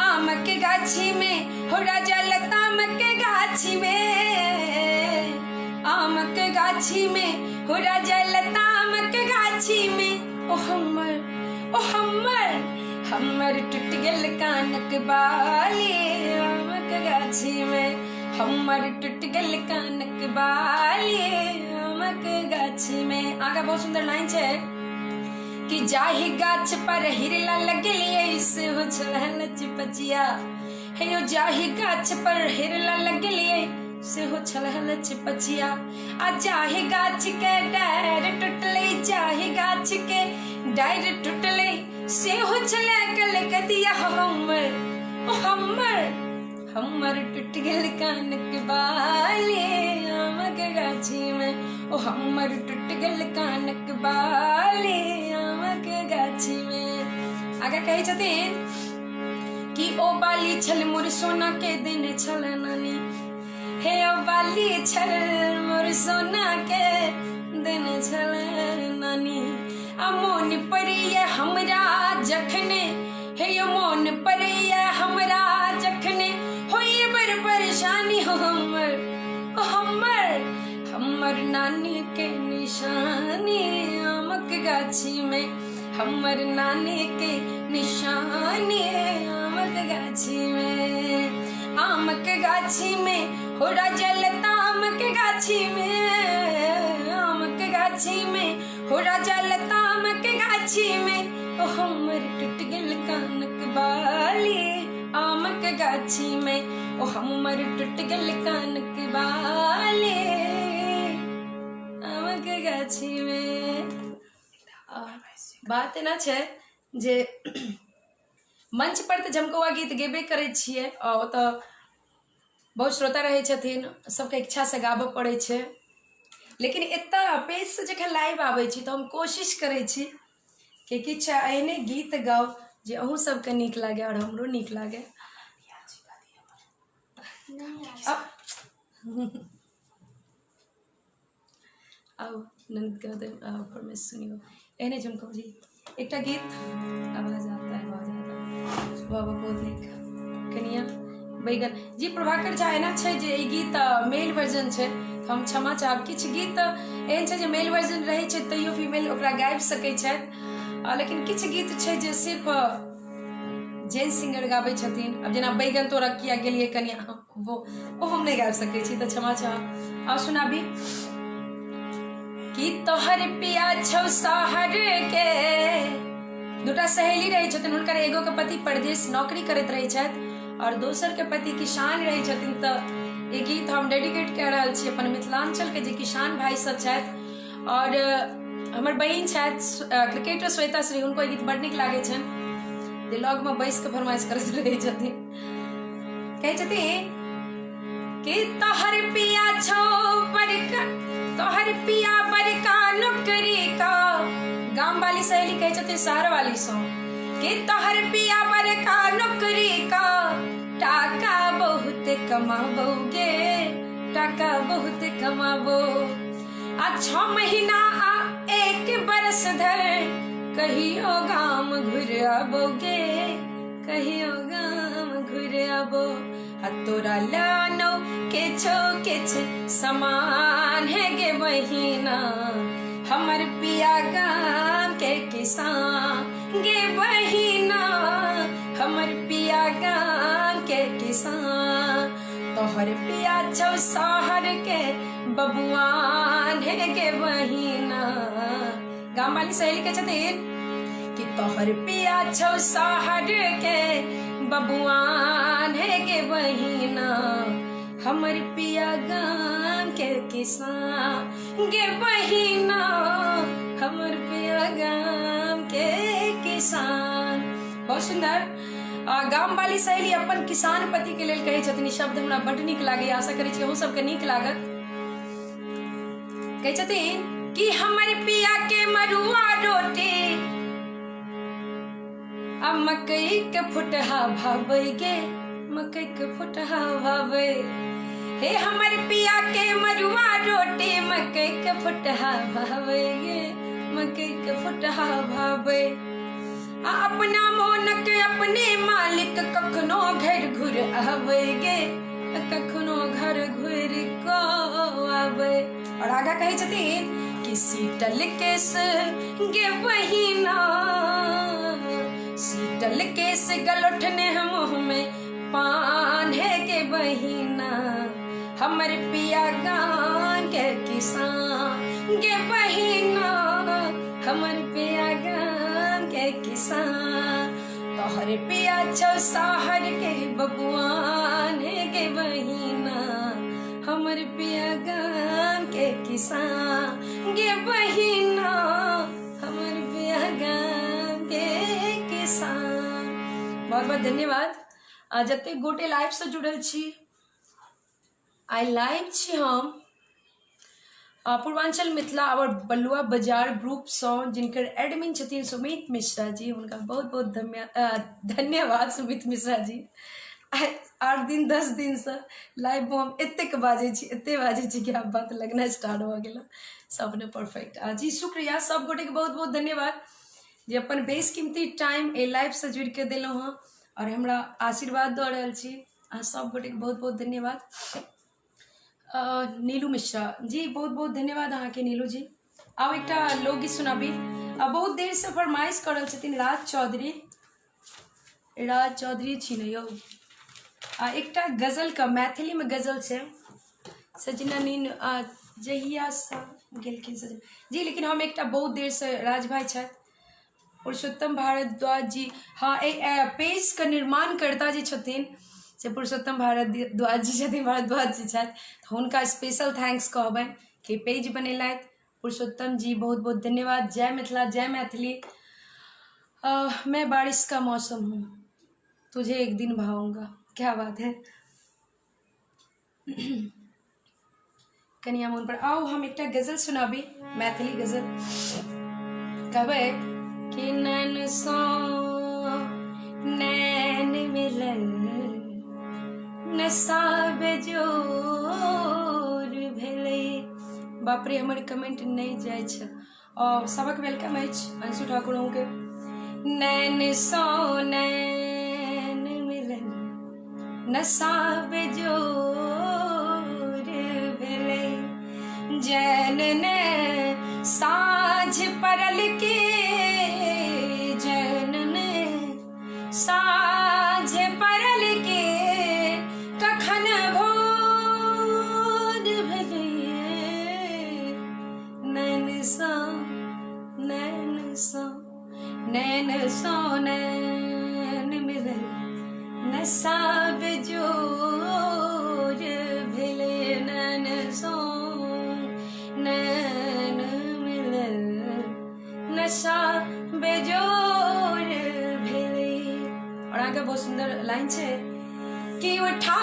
[SPEAKER 1] आमक गाछी में हो राजा लतामक गाछी में, आमक गाछी में हो राजा लतामक गाछी में, ओ हमर ओ हमर हमर टूट गेल कानक बाली आमक आमक गाछीमे, हमर टूटि गेल कानक बाली आमक गाछीमे। आगाँ बहुत सुन्दर लाइन छै कि जाहि गाछ पर हिरला लगलियै सेहो छल लचपचिया, हे यौ जाहि गाछ पर हिरला लगलियै सेहो छल लचपचिया, आ जाहि गाछ के डारि टूटलै, जाहि गाछ के डारि टूटलै सेहो छल कलकतिया, हमर ओ हमर हमर टूटि गेल कानक बाली आमक गाछीमे, ओ हमर टूटि गेल कानक बाली आमक गाछीमे। आगाँ कहै छथिन कि ओ बाली छल मोर सोना के देने छल नानी, हे ओ बाली छल मोर सोना के देने छल नानी, आ मोन पड़ैया हमरा जखने, हे यो मोन पड़ैया हमरा जखने होइए बड़ परेशानी, हो हमर ओ हमर हमर नानी के निशानी आमक गाछी में, हमर नानी के निशानी आमक गाछी में, आमक गाछी में हो राजा लता आमक गाछी में, आमक गाछी में हो राजा लता आमक गाछी में, ओ हमर टूटि गेल कानक बाली आमक गाछी में, ओ हमर टूटि गेल कानक बाली आमक गाछी में। बात एना छै जे मंच पर तऽ झमकौआ गीत गेबे करै छियै आ ओतऽ बहुत श्रोता रहै छथिन, सबके इच्छासँ गाबऽ पड़ै छै, लेकिन एतऽ पेजसँ जखन लाइव आबै छी तऽ हम कोशिश करै छी कि किछु एहने गीत गाउ जे अहूँ सबके नीक लागै आओर हमरो नीक लागै। आउ ननद के फरमाइश सुनियौ, एहने झुमकौ जी एकटा गीत। आवाज आता है, आवाज आता है, वाह वाह बहुत नीक। कनिया बैगन जी प्रभाकर झा, एना छै जे ई गीत मेल वर्जन छै तऽ हम क्षमा चाहब। किछु गीत एहन छै जे मेल वर्जन रहै छै तैयो फीमेल ओकरा गाबि सकै छथि, लेकिन किछु गीत छै जे सिर्फ जेंट्स सिंगर गाबै छथिन। आब जेना बैगन तोरा किया गेलियै कनिया, वो ओ हम नहि गाबि सकै छी तऽ क्षमा चाहब। आउ सुनाबी कि तोहर पिया छौ शहर के। दूटा सहेली रहै छथिन, हुनकर एगो के पति परदेश नौकरी करैत रहै छथि और दोसर के पति किसान रहै छथिन। तऽ ई गीत हम डेडिकेट कऽ रहल छी अपन मिथिलांचल के जे किसान भाई सब छथि और हमर बहिन छथि क्रिकेटर श्वेता श्री, हुनको ई गीत बड नीक लागै छनि जे लग में बैस के फरमाइश करैत रहै छथिन। कहै छथिन कि तोहर पिया छौ बड़का, तोहर पिया बड़का नौकरी का। गाम वाली सहेली कहै छथिन शहर वाली सौ कि तोहर पिया बड़का नौकरी का, टाका बहुत कमाबोगे, टाका बहुत कमाबो, आ 6 महीना आ 1 बरस धर कहियो गाम घुर आबोगे, कहियो गाम घुर आबो, आ तोरा लानो किछो किछ समान है गे बहिना, हमर पिया गाम के किसान गे बहिना, हमर पिया गाम के किसान, तोहर पिया छौ शहर के बबुआन है गे बहिना। गाम वाली सहेली के छथिन कि तोहर पिया छौ शहर के बबुआन है गे बहिना, हमर पिया गाम के किसान गे बहिना, हमर पिया गाम के किसान। बहुत सुंदर। गाम वाली सहेली अपन किसान पति के लेल कहै छथिन, ई शब्द हमरा बड नीक लागैया, आशा करै छी अहूँ सबके नीक लागत। कहै छथिन कि हमर पिया के मरुआ रोटी आ मकई के फुटहा भाबै गे, मकई के फुटहा भाबै, हे हमर पिया के मरुआ रोटी मकई के फुटहा भाबै गे, मकई के फुटहा भाबै, आ अपना मोनक अपने मालिक कखनो घर घुर आबै गे, कखनो घर घुर कऽ आबै। और आगा कहै छथिन कि सीटल केस गे बहिना, सीटल केस गलोठने मुँह में पान हे गे बहिना, हमर पिया गान के किसान गे बहिना, हमर पिया गान के किसान। तोहर पिया छौ शहर के बबुआन हे गे बहिना, हमर पिया गान के किसान गे बहिना, हमर पिया गान के किसान। बहुत बहुत धन्यवाद आ जतेक गोटे लाइवसँ जुड़ल छी। आइ लाइव छी हम पूर्वांचल मिथिला आओर बलुआ बाजार ग्रुपसँ, जिनकर एडमिन छथिन सुमित मिश्रा जी। हुनका बहुत बहुत धन्यवाद सुमित मिश्रा जी। आइ 8 दिन 10 दिनसँ लाइवमे हम एतेक बाजै छी, एतेक बाजै छी कि आब बात लगनाइ स्टार्ट भऽ गेल सब ने परफेक्ट। जी शुक्रिया, सब गोटेके बहुत बहुत धन्यवाद जे अपन बेशकीमती टाइम एहि लाइवसँ जुड़िके देलहुँ हँ आओर हमरा आशीर्वाद दऽ रहल छी। अहाँ सब गोटेके बहुत बहुत धन्यवाद। नीलू मिश्रा जी, बहुत बहुत धन्यवाद अहाँके नीलू जी। आब एकटा लोकगीत सुनाबी। बहुत देरसँ फरमाइश कऽ रहल छथिन राज चौधरी, राज चौधरी छी ने यौ। आ एकटा गजलके, मैथिलीमे गजल छै सजना नीन जहियासँ गेलखिन सजना जी। लेकिन हम एकटा बहुत देरसँ राज भाइ छथि पुरुषोत्तम भारद्वाज जी, हँ, एहि पेजके निर्माणकर्ता जे छथिन से पुरुषोत्तम भारद्वाज जी छथिन, भारद्वाज जी छथि, तऽ हुनका स्पेशल thanks कहबनि कि पेज बनेलथि। पुरुषोत्तम जी बहुत बहुत धन्यवाद। जय मिथिला, जय मैथिली। मैं बारिश का मौसम हूँ, तुझे एक दिन भाऊंगा। क्या बात है। कनिया मोन पर आउ हम एकटा गजल सुनाबी, मैथिली गजल। कहबै कि नैन सो नैन मिलल नशा बेजोर भेलै। बाप रे, हमर कमेंट नहि जाइ छै। और सबक welcome अछि अंशु ठाकुर अहूँके। नैन सो नैन मिलल नशा बेजोर भेलै, जैन ने साँझ परल के, जैन ने साँझ परल के कखन भोर भेलै। नैन सँ नैन सँ नैन सँ नैन मिलल नशा बेजोर भेलै, नैन सँ नैन मिलल नशा बेजोर भेलै। और अहाँके बहुत सुन्दर लाइन छै कि उठा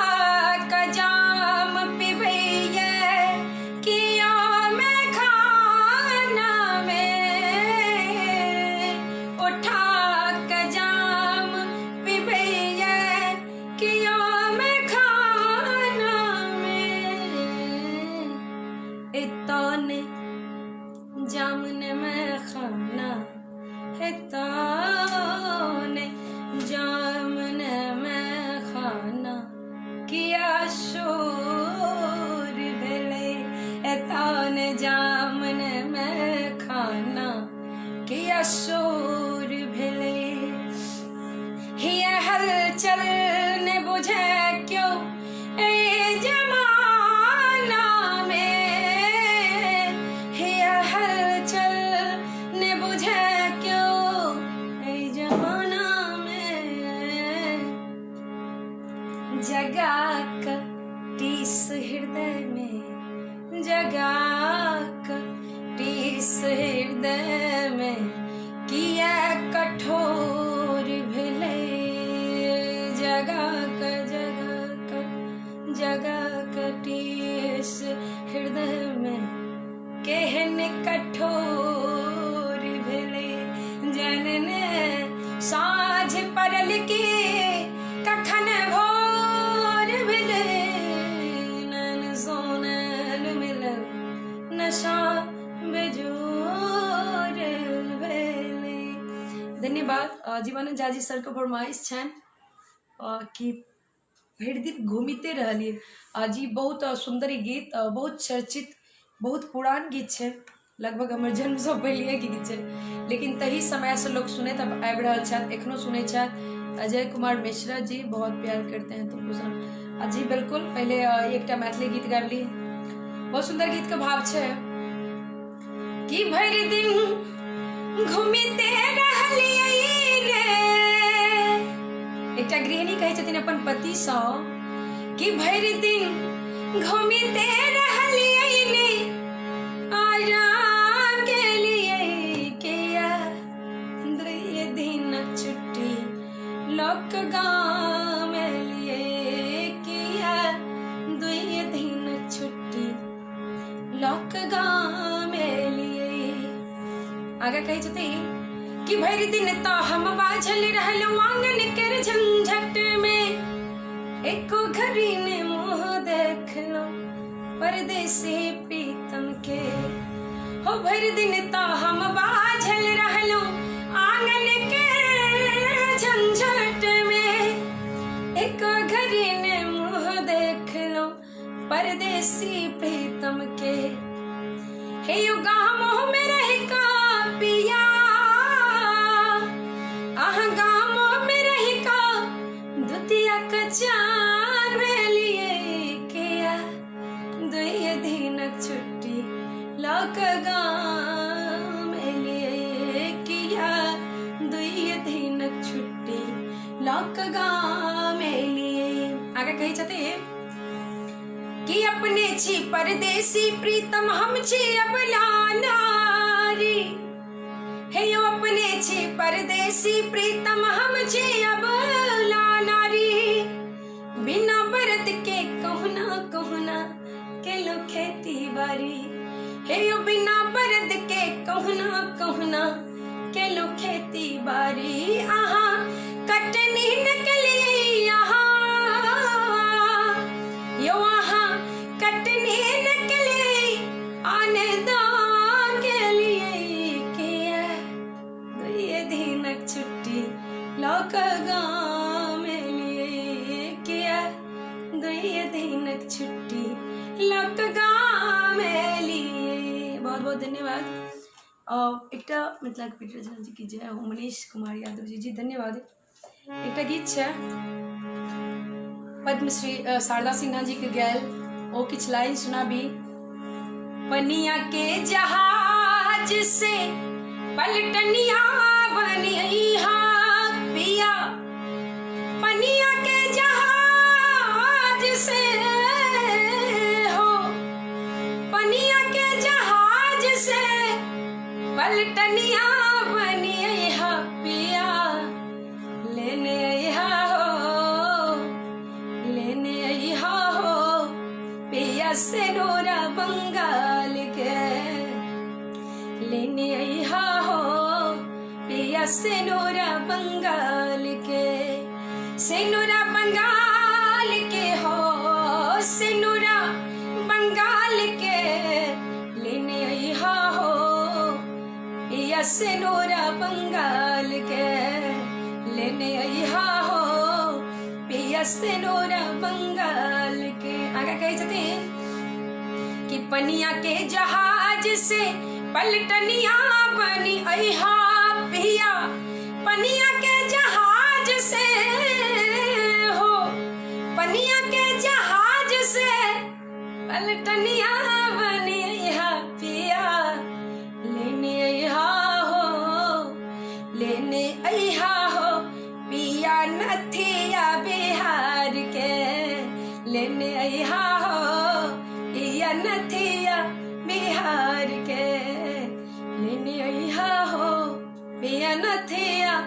[SPEAKER 1] क जाम पिबैये किया में खाना में, उठा क जाम पिबैये किया में खाना में, एतने जामुन में खाना एतने जामुन में खाना किया शोर भेलै, एतने जामुन में खाना किया शोर भेलै। हिया हलचल ने बुझे क्यों ए जमाना में, हिया हलचल ने बुझे क्यों ए जमाना में, जगा क टीस हृदय में, जगा क टीस हृदय में किया कठोर भेलै, जगा क जगा क जगा क टीस हृदय में केहन कठोर भेलै, जनने साँझ पड़ल की कखन भोर भेलै, नैन सोनैन मिलल नशा बेजोर भेलै। धन्यवाद। जीवानंद झा जी सरके फरमाइश छनि कि भरि दिन घूमिते रहलियै। जी बहुत सुन्दर ई गीत, बहुत चर्चित, बहुत पुरान गीत छै, लगभग हमर जन्मसँ पहिलेके गीत छै, लेकिन तही समयसँ लोक सुनैत आबि रहल छथि, एखनो सुनै छथि। अजय कुमार मिश्रा जी बहुत प्यार करते हैं तुमको सर। जी बिल्कुल, पहले एकटा मैथिली गीत गाबि ली। बहुत सुंदर गीत के भाव छै कि भरि दिन घूमिते रहलियै रे। एकटा गृहिणी कहै छथिन अपन पतिसँ कि भरि दिन घूमिते रहलियै ने, आराम केलियै किया, दुइये दिनक छुट्टी लोक गाम एलियै किया, दुइये दिनक छुट्टी लोक गाम एलियै। आगे कहै छथिन कि भरि दिन तऽ हम बाझल रहलहुँ आंगन केर झंझट में, एको घड़ी ने मुँह देखलहुँ परदेसी प्रीतम के। हो भरि दिन तऽ हम बाझल रहलहुँ आंगन के झंझट में, एको घड़ी ने मुँह देखलहुँ परदेसी प्रीतम के। हे यो गामो में रह का पिया, आह गामो में रह का दुतिया कचान भेलिए किया, दुइये दिनक छुट्टी लऽ कऽ गाम एलियै किया, दुइये दिनक छुट्टी लऽ कऽ गाम एलियै। आगे कहै छथिन कि अपने छी परदेसी प्रीतम हम छी अबला नारी, हे यो अपने छी परदेसी प्रीतम हम छी अबला नारी, बिना बरद के कहुना कहुना केलो खेती बारी, हे यो बिना बरद के कहुना कहुना केलो खेती बारी, आहा कटनी न केलियै आहा, यो आहा कटनी न केलियै आने दान केलियै किया, दुइये दिनक छुट्टी लऽ कऽ गाम एलियै किया, दुइये दिनक छुट्टी लऽ कऽ गाम एलियै। बहुत बहुत धन्यवाद। एकटा मिथिला के पीटर झा जी की जय हो। मनीष कुमार यादव जी जी धन्यवाद। एकटा गीत छै पद्मश्री शारदा सिन्हा जी के गायल, ओ किछु लाइन सुनाबी। पनिया के जहाज से पलटनिया बनिहा पिया, पनिया के जहाज से हो, पनिया के जहाज से पलटनिया बनिहा पिया, लेने अइहा हो, लेने अइहा हो पिया से नोरा बंगाल के, लेने अइहा हो पिया से नोरा बंगाल के, सेनुरा बंगाल के हो, सेनुरा बंगाल के, लेने अइहा हो पिया सेनुरा बंगाल के, लेने अइहा हो पिया सेनुरा बंगाल के। आगे कहै छथिन कि पनिया के जहाज से पलटनिया बनी अइहा पिया, पनिया के जहाज से हो, पनिया के जहाज से पलटनिया बनी अइहा पिया, लेने अइहा हो, लेने अइहा हो पिया नथिया बिहार के, लेने अइहा हो पिया नथिया बिहार के, लेने अइहा हो पिया नथिया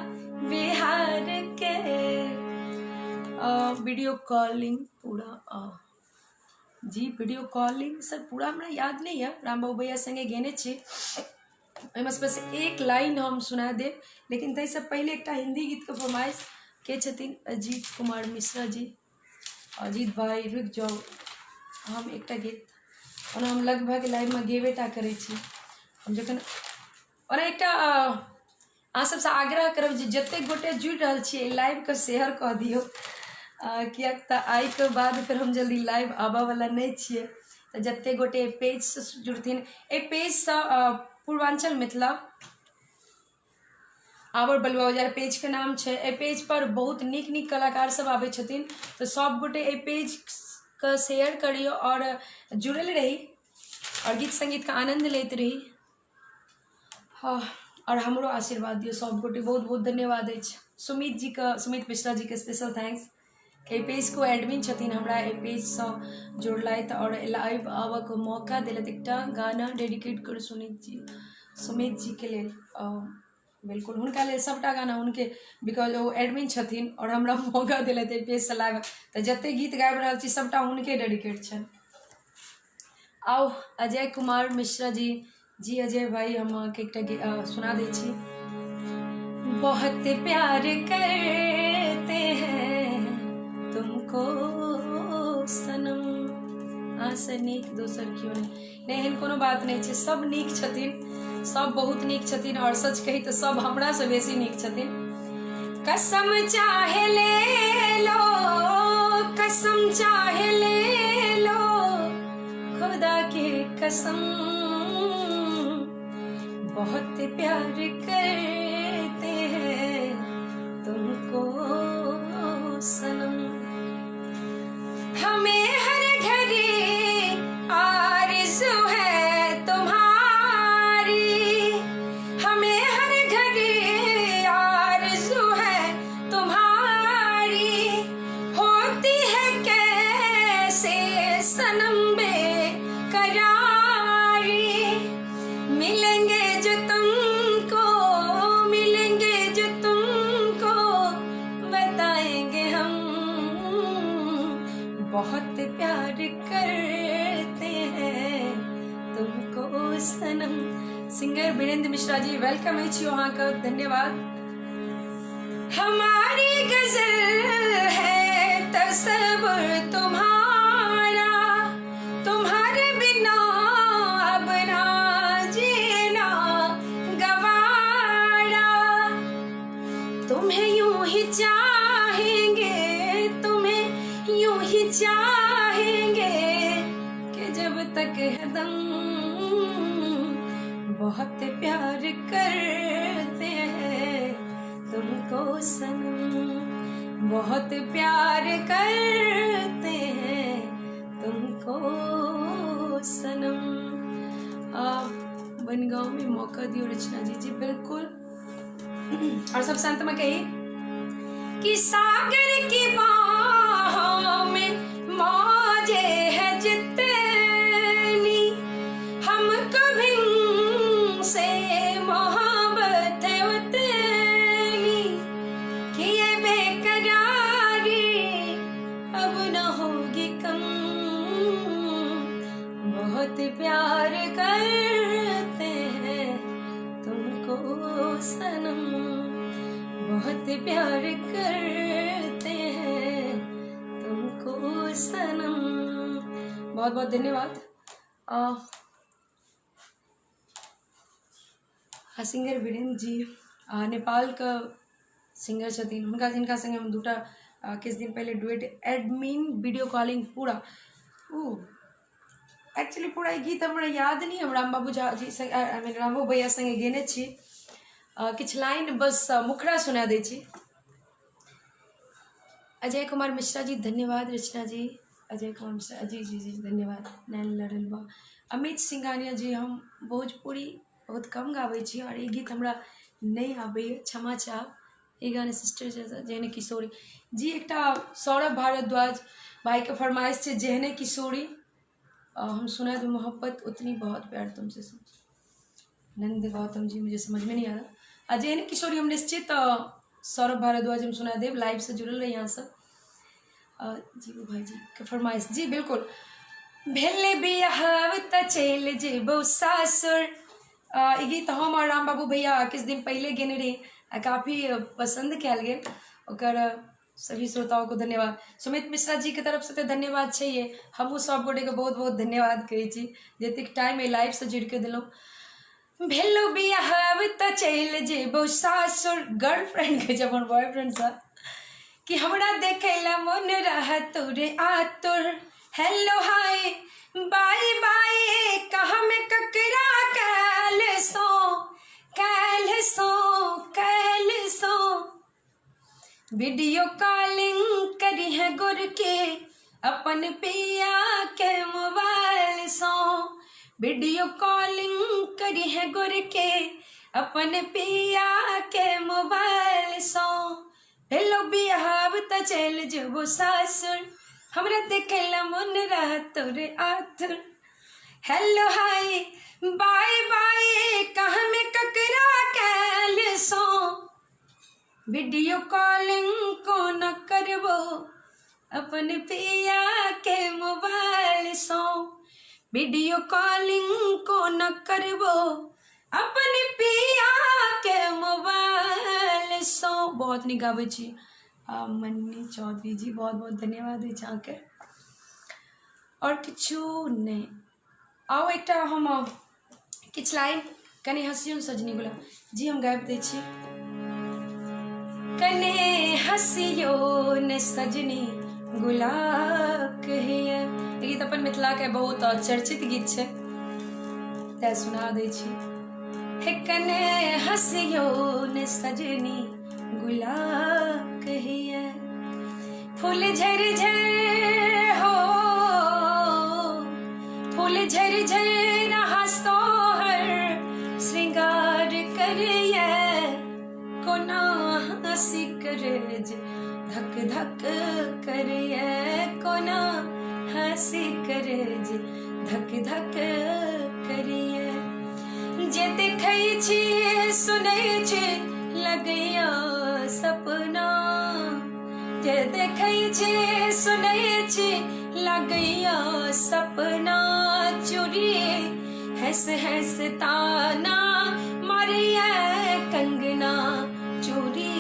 [SPEAKER 1] बिहार के। वीडियो कॉलिंग पूरा जी, वीडियो कॉलिंग सर पूरा हमरा याद नहीं है, राम बाबू भैया संगे गेने छी, ओहिमे से बस एक लाइन हम सुना देब, लेकिन ताहिसँ पहिले एकटा हिंदी गीतके फरमाइश के छथिन अजीत कुमार मिश्रा जी। अजीत भाई रुकि जाउ, हम एकटा गीत, ओना हम लगभग लाइवमे गेबे टा करै छी, हम जखन ओना एकटा अहाँ सबसँ आग्रह करब जे जतेक गोटे जुड़ि रहल छियै एहि लाइवके शेयर कऽ दियौ, किएक तऽ आइके बाद फेर हम जल्दी लाइव आबऽवला नहि छियै, तऽ जतेक गोटे एहि पेजसँ जुड़थिन, एहि पेजसँ पूर्वाञ्चल मिथिला आबर बलुआ बाजार पेजके नाम छै। एहि पेज पर बहुत नीक नीक कलाकार सब आबै छथिन, तऽ सब गोटे एहि पेजके शेयर करियौ आओर जुड़ल रही आओर गीत संगीतके आनन्द लैत रही। हँ, आओर हमरो आशीर्वाद दियौ सब गोटे। बहुत बहुत धन्यवाद अछि सुमित जीके, सुमित मिश्रा जीके स्पेशल thanks. एहि पेजके ओ एडमिन छथिन, हमरा एहि पेजसँ जोड़लथि आओर लाइव आबऽके मौका देलथि। एकटा गाना डेडिकेट करू सुमित जी, सुमित जीके लेल। बिल्कुल हुनका लेल सभटा गाना हुनके, because O admin छथिन आओर हमरा मौका देलथि एहि पेजसँ लाइव, तऽ जतेक गीत गाबि रहल छी सभटा हुनके डेडिकेट छनि। आउ अजय कुमार मिश्रा जी, जी अजय भाई, हम अहाँके एकटा सुना दै छी। बहुत प्यार करते हैं तुमको सनम, अहाँसँ नीक दोसर केओ नहि। नहि, एहन कोनो बात नहि छै, सब नीक छथिन, सब बहुत नीक छथिन, आओर सच कही तऽ सब हमरासँ बेसी नीक छथिन। कसम चाहे ले लो, कसम चाहे ले लो, खुदा के कसम, बहुत प्यार करते हैं तुमको सनम। हमें हर घड़ी आरज़ू है तुम्हारी, हमें हर घड़ी आरज़ू है तुम्हारी, होती है कैसे सनम बेकरारी, मिलेंगे जो तुमको, मिलेंगे जो तुमको, बताएंगे हम, बहुत प्यार करते हैं तुमको सनम। सिंगर वीरेंद्र मिश्रा जी, welcome अछि अहाँके, धन्यवाद। हमारी गजल है तसव्वुर तुम्हारा, तुम्हारे बिना अब ना जीना गवारा, तुम्हें यूं ही चाहेंगे, तुम्हें यूं ही चाहेंगे कि जब तक है दम, बहुत प्यार करते हैं तुमको सनम, बहुत प्यार करते हैं तुमको सनम। बनगांव में मौका दियो रचना जी। जी बिल्कुल। और सब संत में कही कि सागर की बाहों में मौजे है जितनी, हम कभी से मोहब्बत है उतनी, कि ये बेकरारी अब न होगी कम, बहुत प्यार करते हैं तुमको सनम, बहुत प्यार करते हैं तुमको सनम। बहुत बहुत धन्यवाद। सिंगर वीरेंद्र जी नेपालके सिंगर छथिन, हुनका जिनका संगे हम दूटा किछु दिन पहिले डुएट एडमिन वीडियो कॉलिंग पूरा ओ एक्चुअली पूरा ई गीत हमरा याद नहि, हम राम बाबू झा जी संगे, I mean Rambabu भैया संगे गेने छी। किछु लाइन बस मुखड़ा सुना दै छी। अजय कुमार मिश्रा जी धन्यवाद। रचना जी, अजय कुमार मिश्रा जी, जी जी धन्यवाद। नैन लड़ल बा। अमित सिंघानिया जी, हम भोजपुरी बहुत कम गाबै छी आओर ई गीत हमरा नहि आबैए, क्षमा चाहब। ई गाना सिस्टर जेहने किशोरी जी, एकटा सौरभ भारद्वाज भाईके फरमाइश छै जेहने किशोरी, हम सुना दू। मोहब्बत उतनी बहुत प्यार तुमसे। नंद गौतम जी, मुझे समझ में नहीं आ रहा। आ जेहने किशोरी हम निश्चित सौरभ भारद्वाज हम सुना देब, लाइव से जुड़ल रही यहाँ सब। जी भाई जी के फरमाइश जी बिल्कुल। भेले बियाह तऽ चलि जेबौ सासुर, ई गीत हम और राम बाबू भैया किछु दिन पहिले गेने रही आ काफी पसंद कयल गेल, ओकर सभी श्रोताओं को धन्यवाद। सुमित मिश्रा जी के तरफ से तऽ धन्यवाद छैहे, हमहूँ सब गोटेके बहुत बहुत धन्यवाद कहै छी जतेक टाइम एहि लाइवसँ जुड़िके देलहुँ। भेलौ बियाह तऽ चलि जेबौ सासुर, गर्लफ्रेंड कहै छै अपन बॉयफ्रेंडसँ कि हमरा देखै ला मन रहा तोरे आतुर, हेलो हाय बाय बाय कहाँ में ककरा कैल सो, कैल सो, कैल वीडियो कॉलिंग करी है गुर के अपन पिया के मोबाइल सो, वीडियो कॉलिंग करी है गुर के अपन पिया के मोबाइल सो। हेलो बियाह त चल जबो सासुर, हमरा देखेला मन रहा तोरे आतुर। हेलो हाय बाय बाय कहाँ में ककरा कैल सो, वीडियो कॉलिंग को न करबो अपन पिया के मोबाइल सो, वीडियो कॉलिंग को न करबो अपन पिया के मोबाइल सो। बहुत नीक गाबै छी मन्नी चौधरी जी, बहुत बहुत धन्यवाद अछि अहाँके। आओर किछु नहि, आउ एकटा हम किछु लाइन कने हँसियौ सजनी गुलाब जी हम गाबि दै छी। कने हँसियौ ने सजनी गुलाब कहिया, ई गीत अपन मिथिलाके बहुत चर्चित गीत छै, तैं सुना दै छी। हे कने हँसियौ ने सजनी गुलाब कहिया, फूल झर झर हो, फूल झर झर रहा सोहर श्रृंगार करिए, कोना हंसी करेज धक धक करिए, कोना हंसी करेज धक धक करिए। जे देखै छी सुनै छी लगैया सपना, जे देखै छी सुनै छी लगैया सपना। चूड़ी हंस हंस ताना मारिया कंगना, चूड़ी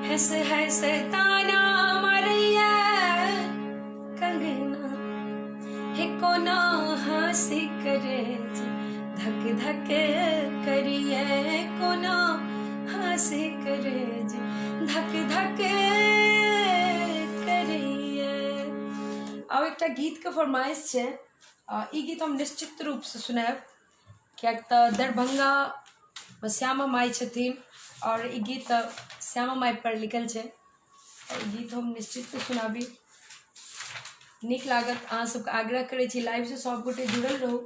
[SPEAKER 1] हंस हंस ताना मारिया कंगना। हे कोना हंसी करे धक धक करिए, कोना हंसी करे धक धक करिए। आब एकटा गीतके फरमाइश छै, ई गीत हम निश्चित रूपसँ सुनायब, किएक तऽ दरभंगामे श्यामा माइ छथिन आओर ई गीत श्यामा माइ पर लिखल छै। ई गीत हम निश्चित सुनाबी, नीक लागत। अहाँ सबके आग्रह करै छी लाइवसँ सब गोटे जुड़ल रहू।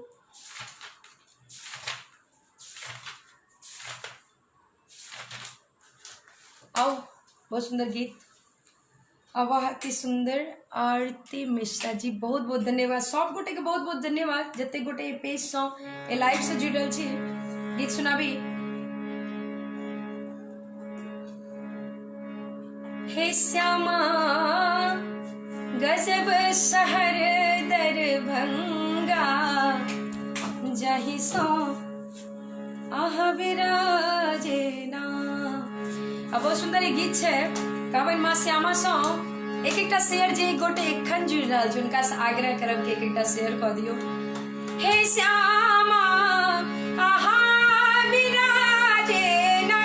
[SPEAKER 1] आउ, बहुत सुन्दर गीत। वाह अति सुन्दर। आरती मिश्रा जी बहुत बहुत धन्यवाद, सब गोटे के बहुत बहुत धन्यवाद जते गोटे एहि पेज सँ एहि लाइव से जुड़ल छी। गीत सुनाबी। हे श्यामा गजब शहर दरभंगा, जाहि सो आह विराजे ना। आ बहुत सुन्दर ई गीत छै। कहबनि माँ श्यामा सँ एक एकटा शेयर जे एक गोटे एखन जुड़ि रहल छै हुनका से आग्रह करब कि एक एकटा शेयर कऽ दियौ। हे श्यामा आहा विराजे ना,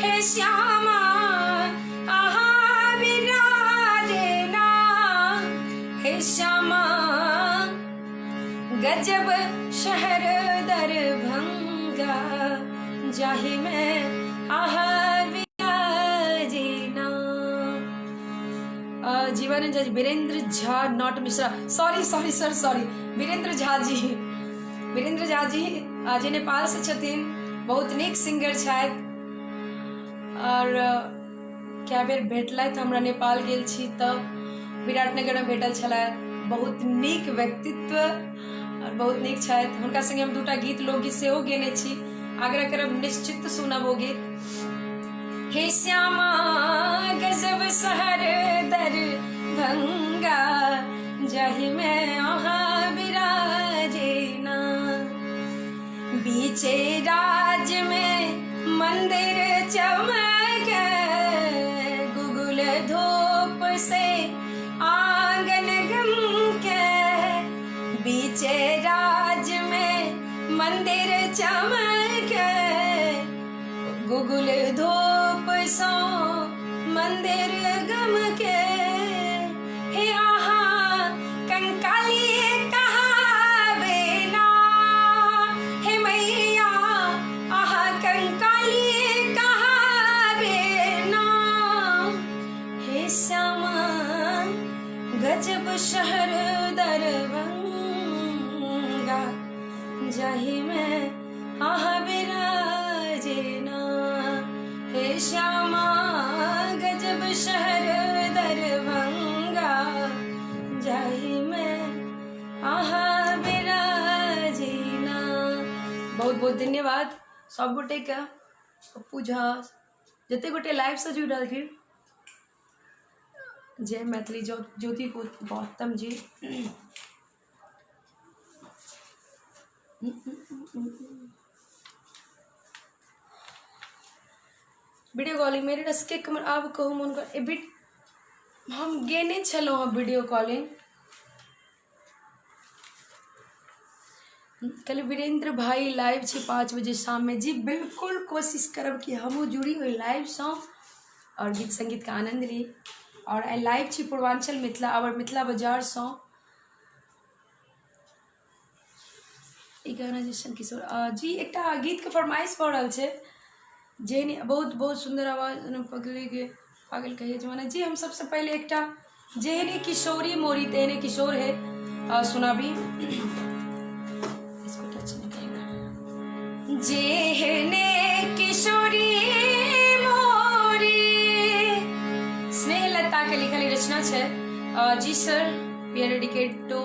[SPEAKER 1] हे श्यामा आहा विराजे ना, हे श्यामा गजब शहर दरभंगा, जाहि में आहा विराजे ना। Jeevanand Jha ji, Virendra Jha not Mishra, sorry sorry sir sorry, Virendra Jha ji, Virendra Jha ji जे नेपाल से छथिन, बहुत नीक सिंगर छथि और कए बेर भेटलथि हमरा, नेपाल गेल छी तऽ विराटनगरमे भेटल छलथि। बहुत नीक व्यक्तित्व और बहुत नीक छथि। हुनका संगे हम दूटा गीत लोकगीत सेहो गेने छी, आग्रह करब निश्चित सुनब ओ गीत। हे श्यामा गजब शहर दरभंगा, जाहि में अहाँ विराजे ना। बीचे राज में मंदिर चमके, गुगुल धूप से आंगन गमके। बीचे राज में मंदिर चमके, गुगुल धूप सो मंदिर गमके। हे आहा कंकाली कहावे ना, हे मैया आहा कंकाली कहावे ना। जाहिमे अहाँ बिराजना। हे श्यामा गजब शहर दरभंगा, जाहिमे अहाँ बिराजना। बहुत बहुत धन्यवाद सब गोटे के, पप्पू झा जते गोटे लाइव से जुड़ल छी। जय मैथिली ज्योति गौतम जी। वीडियो कॉलिंग मेरे रसके कमर आब कहू मन कर ए हम गेने छलहुँ हँ वीडियो कॉलिंग। कहलियै वीरेंद्र भाई लाइव छै 5 बजे शाममे। जी बिल्कुल कोशिश करब कि हमहूँ जुड़ी ओहि लाइवसँ आओर गीत सङ्गीतके आनन्द ली। आओर आइ लाइव छी पूर्वाञ्चल मिथिला आओर मिथिला बाजारसँ। ई गाना जैसन किशोर जी एकटा गीतके फरमाइश भऽ रहल छै जे बहुत बहुत सुन्दर आवाज पगलीके पागल कहिए जमाना। जी हम सबसँ पहिले एकटा जेहने किशोरी मोरी तेहने किशोर है सुनाबी। इसको टच नहीं करेगा। जेहने किशोरी मोरी, स्नेहलता के लिखल ई रचना छै। जी sir, we are dedicate to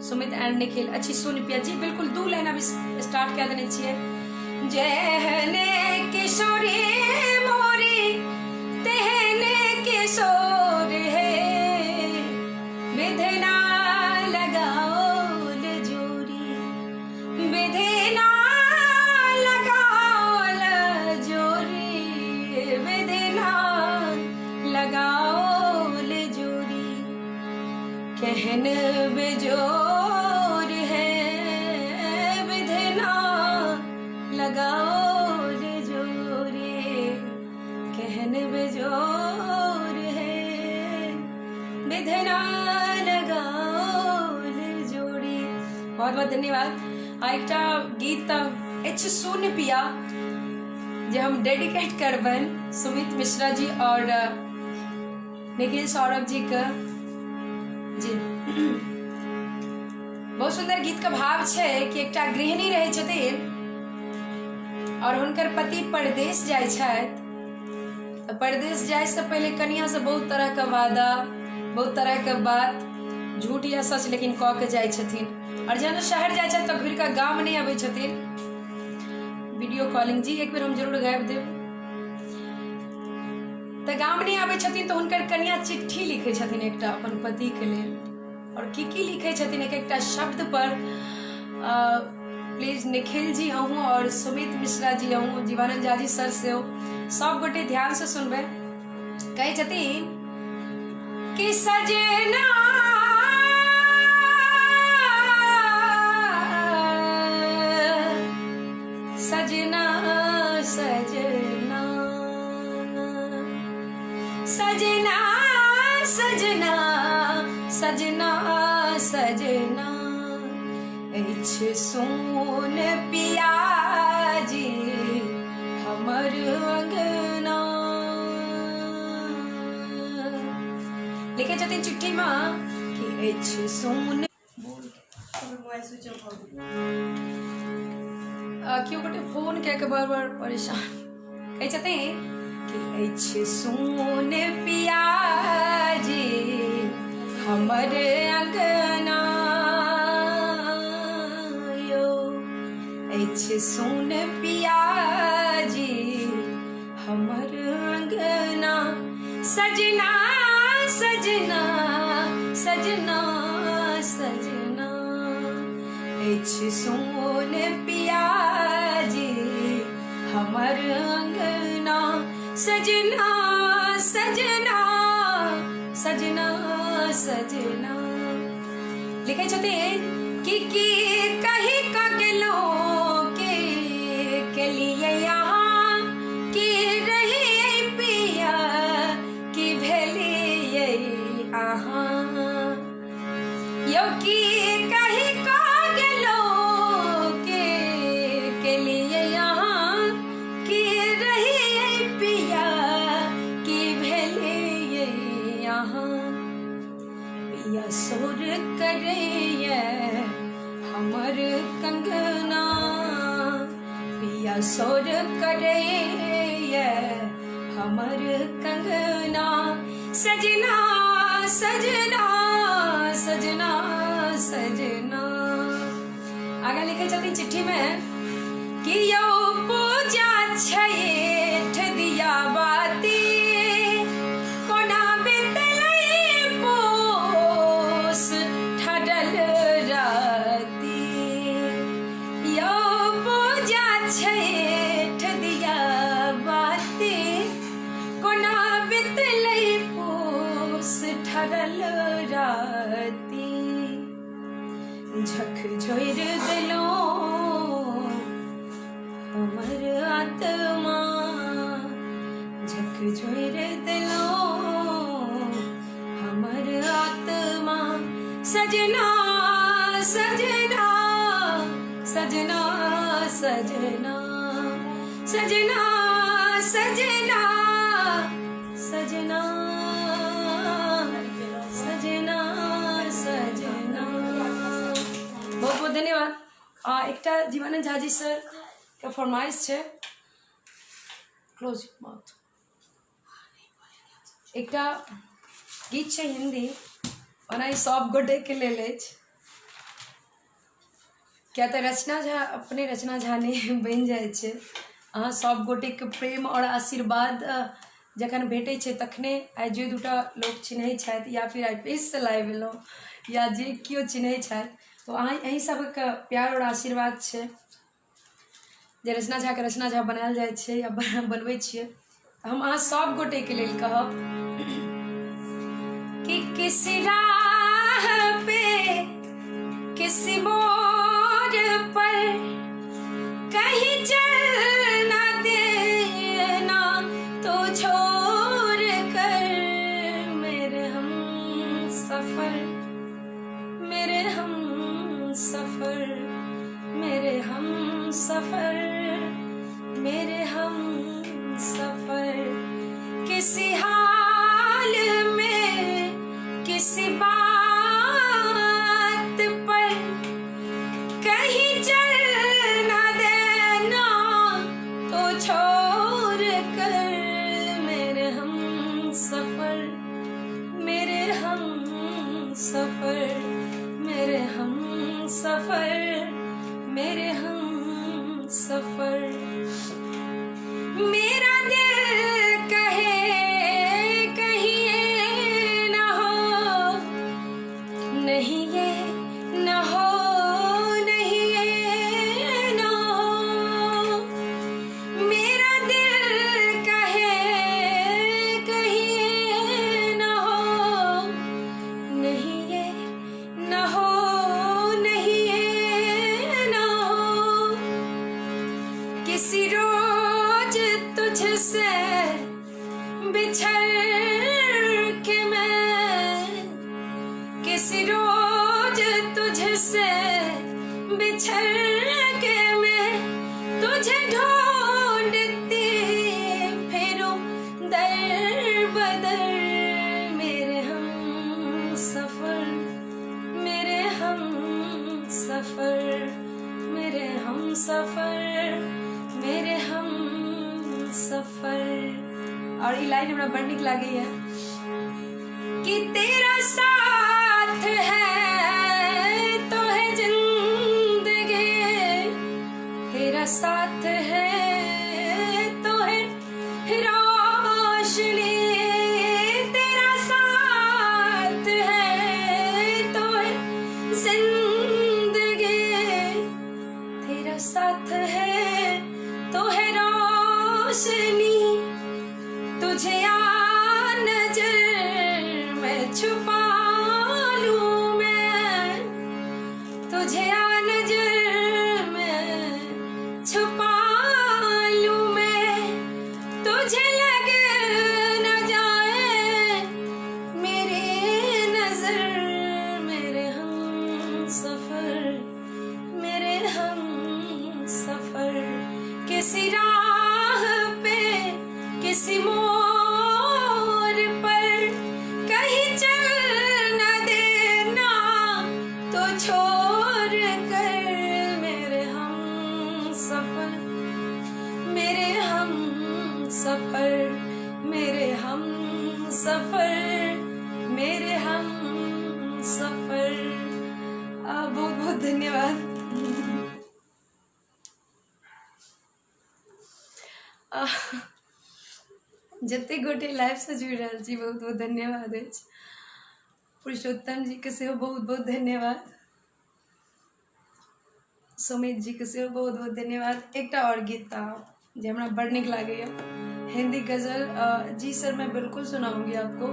[SPEAKER 1] Sumit and Nikhil. अच्छी सुन पिया जी बिल्कुल 2 लाइन अभी स्टार्ट कए देने छियै। जेहने किशोरी मोरी तेहने किशोर है, विधना लगाओल जोरी, विधना लगाओल जोरी, विधना लगाओल जोरी, कहन बेजोर है, विधना लगाओल जोरी, कहन बेजोर है, विधना लगाओल जोरी। बहुत बहुत धन्यवाद। आ एकटा गीत अछि सुन पिया जे हम डेडिकेट करबनि सुमित मिश्रा जी और निखिल सौरभ जी के। जी बहुत सुंदर गीत के भाव छै कि एकटा गृहिणी रहै छथिन और हुनकर पति परदेश जाइ छथि। तऽ परदेश जाइ से पहिले कनिया से बहुत तरह के वादा, बहुत तरह के बात, झूठ या सच लेकिन कऽ के जाइ छथिन। और जहन शहर जाइ छथि तऽ घुरि कऽ गाम नहि अबै छथिन। वीडियो कॉलिंग जी एक बेर हम जरूर गाबि देब। तऽ गाम नहि आबै छथिन तऽ हुनकर कनिया चिट्ठी लिखै छथिन एकटा अपन पति के लेल। और की की लिखै छथिन एक एकटा शब्द पर प्लीज निखिल जी अहूँ और सुमित मिश्रा जी अहूँ, जीवानंद झा जी सर सेहो सब गोटे ध्यान से सुनबै। कहै छथिन कि सजना सजना सजना सजना सजना सजना सजना अछि सोन पियाजी हमर अंगना। लिखे छथिन चिट्ठी में कि अछि सोन
[SPEAKER 2] मोबाइल स्विच ऑफ भऽ गेल।
[SPEAKER 1] केओ गोटे फोन कए के बार बार परेशान। कहै छथिन कि अछि सोन पियाजी हमर अंगना यो, अछि सोन पियाजी हमर अंगना, सजना सजना सजना सजना अछि सोन पियाजी हमर अंगना, सजना सजना सजना सजना। लिखे छथिन कि की कही क गेलहुँ के लिए यहाँ की रही पिया की भेलियै अहाँ, यौ की कही क गेलहुँ के लिए यहाँ की रही पिया की भेलियै अहाँ, पिया सोर करैये हमर कंगना, शोर करैए हमर कंगना। सजना सजना सजना सजना। आगा लिखै छथिन चिट्ठी में कि यौ पूजा छैठ दिया बाती, कोना बितलै पोस ठडल राती। यौ पूजा छैठ दिया बाती, कोना बितलै पोस ठडल राती। झक झोरि देलहुँ हमर आत्मा, झक झोरि देलहुँ हमर आत्मा। सजना सजना सजना सजना सजना सजना सजना सजना सजना। बहुत बहुत धन्यवाद। आ एकटा जीवानंद झाजी सर के फरमाइश छै, क्लोज माउथ। एकटा गीत छै हिंदी, ओना ई सब गोटे के लेल अछि, किया तऽ रचना झा अपने रचना झा नहि बनि जाइ छै। अहाँ सब गोटेके प्रेम आओर आशीर्वाद जखन भेटै छै तखने आइ जे दूटा लोक चिन्है छथि या फिर आइ पेजसँ लाइव एलहुँ या जे केओ चिन्है छथि, तऽ अहाँ एहि सबके प्यार आओर आशीर्वाद छै जे रचना झाके रचना झा बनायल जाइ छै या बनबै छियै। तऽ हम अहाँ सब गोटेके लेल कहब कि किसी राह पे किसी मोड़ पर कहीं चल ना देना तो छोड़ कर मेरे हम सफर, मेरे हम सफर, मेरे हम सफर, मेरे हम सफर। किसी हाल में किसी बात पर कहीं चल ना देना तो छोड़ कर मेरे हम सफर, मेरे हम सफर, मेरे हम सफर, मेरे हम सफर। मेरा दिल कहे कहीं ये न हो, नहीं ये न हो, नहीं ये न हो। मेरा दिल कहे कहीं ये न हो, नहीं ये न हो, नहीं ये न हो। किसी रोज तुझसे बिछड़ के मैं, किसी रोज तुझसे बिछड़ के मैं तुझे ढूंढती फिरूं दर बदर। मेरे हम सफर, मेरे हम सफर, मेरे हम सफर, मेरे हम सफर। और ई लाइन हमरा बड़ नीक लागैया कि तेरा साथ है तो है जिंदगी, तेरा साथ है तो है रोशनी, तेरा साथ है तो है जिंदगी, तेरा साथ है तो है रोशनी। तुझे आ नजर मैं छुपा लूं मैं, सफर मेरे हम सफर। बहुत बहुत धन्यवाद। जतेक गोटे लाइवसँ जुड़ि रहल छी बहुत बहुत धन्यवाद अछि। पुरुषोत्तम जीके सेहो बहुत बहुत धन्यवाद। सुमित जीके सेहो बहुत बहुत धन्यवाद। एकटा आओर गीत जे हमरा बड़ नीक लागैए, हिंदी गजल। जी सर, मैं बिल्कुल सुनाऊंगी आपको।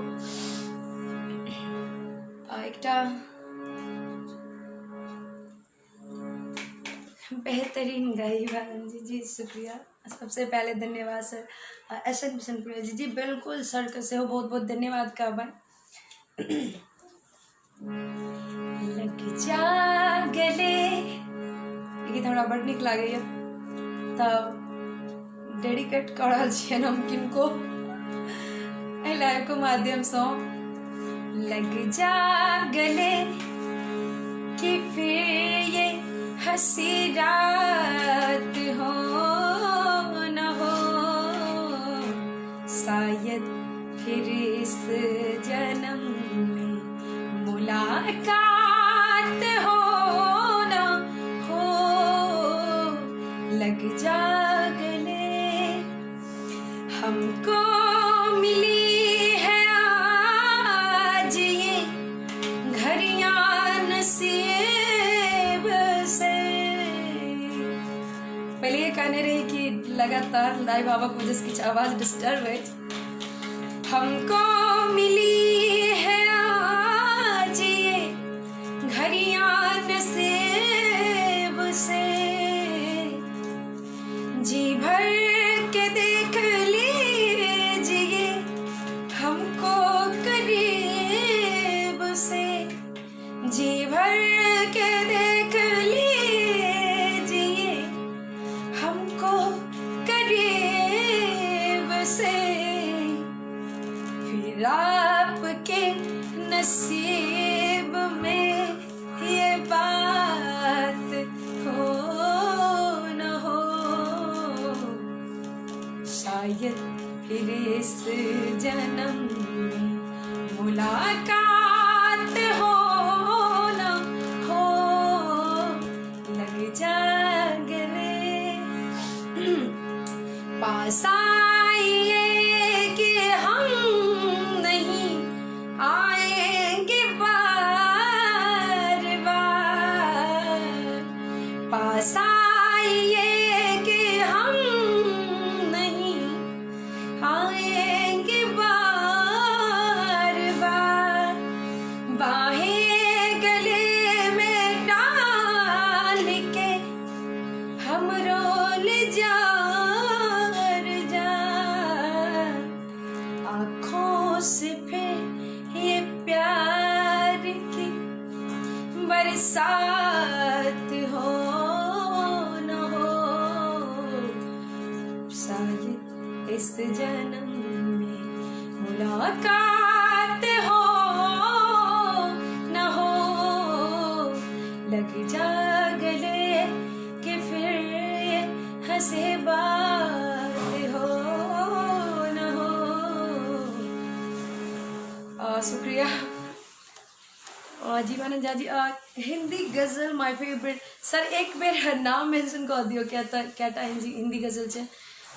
[SPEAKER 1] एकटा बेहतरीन गाई जी। जी शुक्रिया, सबसे पहले धन्यवाद सर। एस एन बिशनपुरिया जी, जी बिल्कुल सर के सेहो बहुत बहुत धन्यवाद कहबनि। लग जा गले, ई गीत हमरा बड़ नीक लागैए तऽ डेडिकेट कऽ रहल छियनि हम किनको एहि लाइवके माध्यमसँ। लग जा गले कि फिर ये हंसी रात हो न हो, शायद फिर इस जन्म में मुलाकात हो न हो। लग जा गले, हमको मिली है आज ये घड़ियां नसीब से। पहले ये कहने रही कि लगातार लाइव आबक वजह से किछु आवाज डिस्टर्ब अछि। हमको मिली है आज ये घड़ियां नसीब से, जी भर के देख लीजिए हमको करीब से, जी भर के देख लीजिए हमको करीब से, फिर आपके नसीब में ये बात हो न हो, शायद फिर इस जन्म में मुलाकात हो न हो। लग जा गले, पास आइए कि हम नहीं आएंगे बार बार, पास आइए कि हम नहीं आएंगे बार बार, बाहें गले में डाल के हम रोल जार जा, आँखों से फिर ये प्यार की बरसात हो न हो, शायद इस जन्म में मुलाकात हो न हो। लग जा गले कि फिर ये हंसे बात हो न हो। शुक्रिया जीवानंद झा जी। हिंदी गजल my favourite sir, एक बेर नाम मेंशन कऽ दियौ, क्या क्या हिंदी गजल छै।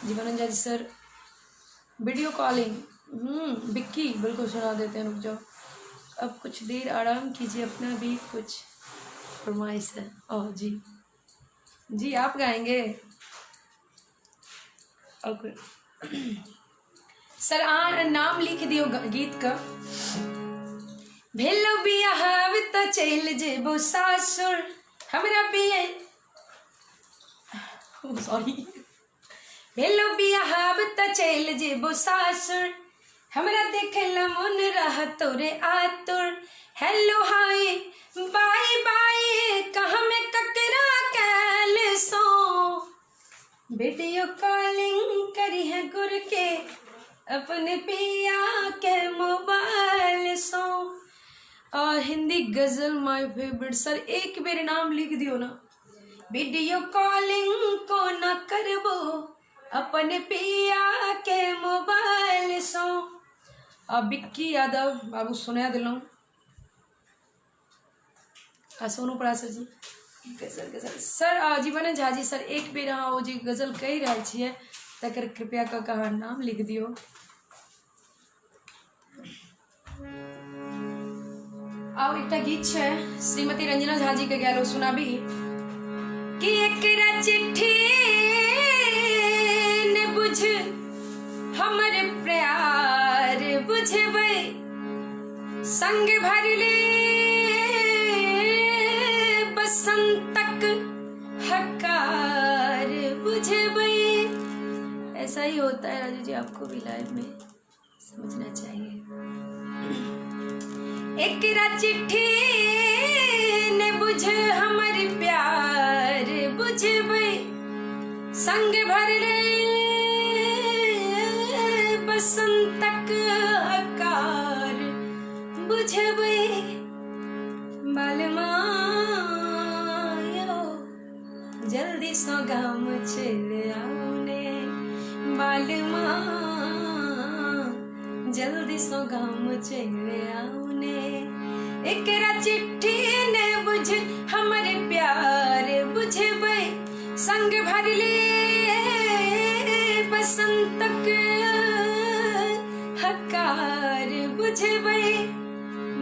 [SPEAKER 1] Jivanand Jha ji sir video calling, Vicky बिल्कुल सुना देते हैं, रुक जाओ अब कुछ देर आराम कीजिए, अपना भी कुछ फरमाइश है। ओ जी जी आप गाएंगे? ओके सर, अहाँ नाम लिख दियौ गीत का। भेलो बियाह तऽ चलि जेबो सासुर, हमरा बिया सॉरी, भेलो बियाह तऽ चलि जेबो सासुर, हमरा देखला मन रह तोरे आतुर, हेलो हाय बाय बाय कहाँ में ककरा कैल सो, वीडियो कॉलिंग करी है गुर के अपने पिया के मोबाइल सो। और हिंदी गजल my favourite sir, एक बेर नाम लिख दियो ना। वीडियो कॉलिंग को न करबो अपने पिया के मोबाइल सो। आ बिक्की यादव बाबू सुना देलहुँ आ सोनू पराशर जी गजल गजल सर जीवानंद झा जी सर एक बेर अहाँ ओ जे गजल कहि रहल छियै तकर कृपया कऽ कऽ अहाँ नाम लिख दियौ। आब एकटा गीत छै श्रीमती रंजना झा जी के गायल, ओ सुनाबी कि एकरा चिट्ठी ने बुझ हमर प्यार बुझबै, संग भरले बसंतक हकार बुझबै। ऐसा ही होता है राजू जी, आपको भी लाइव में समझना चाहिए। एकरा चिट्ठी ने बुझ हमर प्यार बुझबै, संग भरले बसंतक हकार बुझबै, बालमा यौ जल्दी सँ गाम चलि आउ ने, बालमा जल्दी सँ गाम चलि आउ ने। एकरा चिट्ठी ने बुझ हमर प्यार बुझबै, संग भरले बसंतक हकार बुझबै,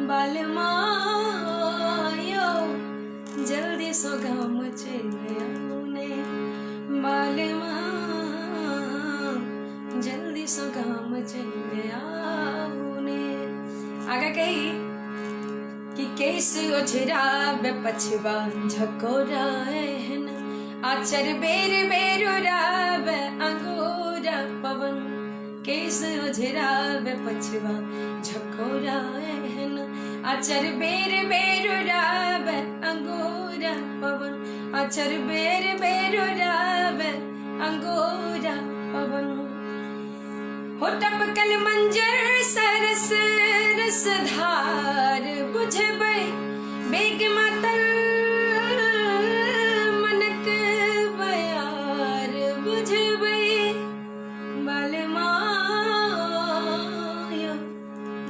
[SPEAKER 1] बालमा यौ जल्दी सँ गाम चलि आउ ने, बालमा जल्दी सँ गाम चलि आउ ने। आगा कही कि केस ओझराबे पछबा झकोरा एहन, आचर बेर बेर उड़ाबे अंगूरा पवन, केस ओझराबे पछबा झकोरा एहन, आचर बेर बेर उड़ाबे अंगूरा पवन, आचर बेर बेर उड़ाबे अंगूरा पवन। हो टपकल मंजर सरस रस धार बुझबै, बेग मातल मनक बयार बुझबै, बालमा यौ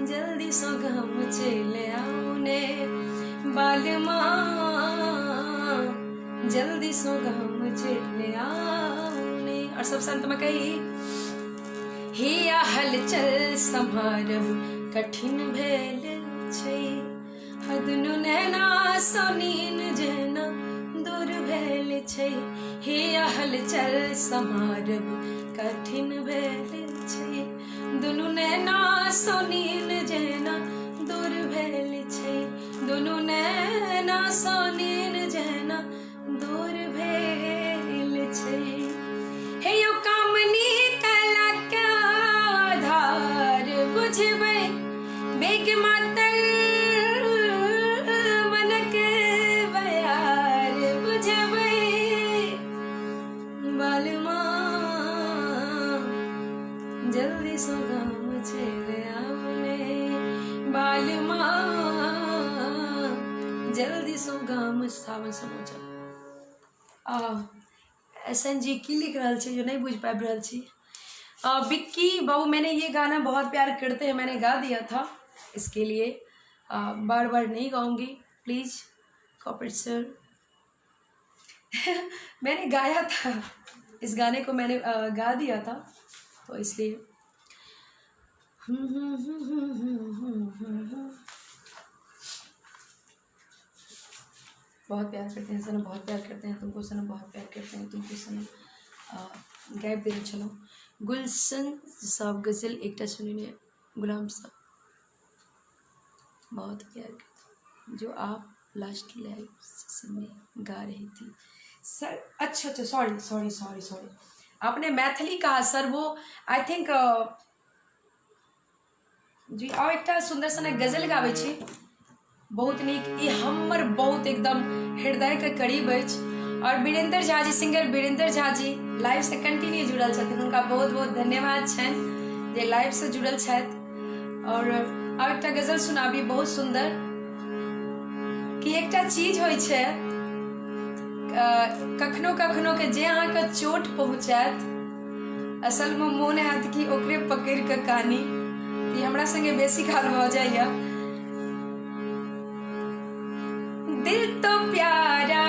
[SPEAKER 1] जल्दी सँ गाम चलि आउ ने, बालमा जल्दी सँ गाम चलि आउ ने। और सब संत में कही हिया हलचल सम्हारब कठिन भेल छै, हदनु नैना सँ नीन जेना दूर भेल छै, हिया हलचल सम्हारब कठिन भेल छै, दुनू नैना सँ नीन जेना दूर भेल छै, दुनू नैना सँ नीन जेना दूर भेल छै। हे यौ कामनी कला के आधार बुझबै, बेग मातल मनक बयार बुझबै, बालमा जल्दी सँ गाम चलि आउ ने, बालमा जल्दी सँ गाम। सावन समोचा एस एन जी की लिख रहल छी जो नहीं बुझ पाबि रहल छी। बिक्की बाबू मैंने ये गाना बहुत प्यार करते हैं मैंने गा दिया था, इसके लिए बार बार नहीं गाऊंगी, प्लीज़ कॉपरेट सर। मैंने गाया था इस गाने को, मैंने गा दिया था तो इसलिए। बहुत प्यार करते हैं सनम, बहुत प्यार करते हैं तुमको सनम, बहुत प्यार करते हैं तुमको सनम। गाबि देने छलहुँ। गुलशन साहब गजल एकटा सुनेने गुलाम साहब, बहुत प्यार करते हैं जो आप लास्ट लाइव सेशन में गा रही थी सर। अच्छा अच्छा, सॉरी सॉरी सॉरी सॉरी, आपने मैथिली कहा सर, वो I think जी। आउ एकटा सुंदर सनक गजल गाबै छी, बहुत नीक, ई हमर बहुत एकदम हृदय के करीब अछि। और वीरेंद्र झा जी, सिंगर वीरेंद्र झा जी लाइव से कंटिन्यू जुड़ल छथिन, हुनका बहुत बहुत धन्यवाद छनि जे लाइव से जुड़ल छथि। और आब एकटा गजल सुनाबी बहुत सुंदर, कि एकटा चीज होइ छै कखनो कखनो के जे अहाँके चोट पहुँचायत, असलमे मोन हैत कि ओकरे पकड़ि कऽ कानी। ई हमरा संगे बेसी काल भऽ जाइए। दिल तो प्यारा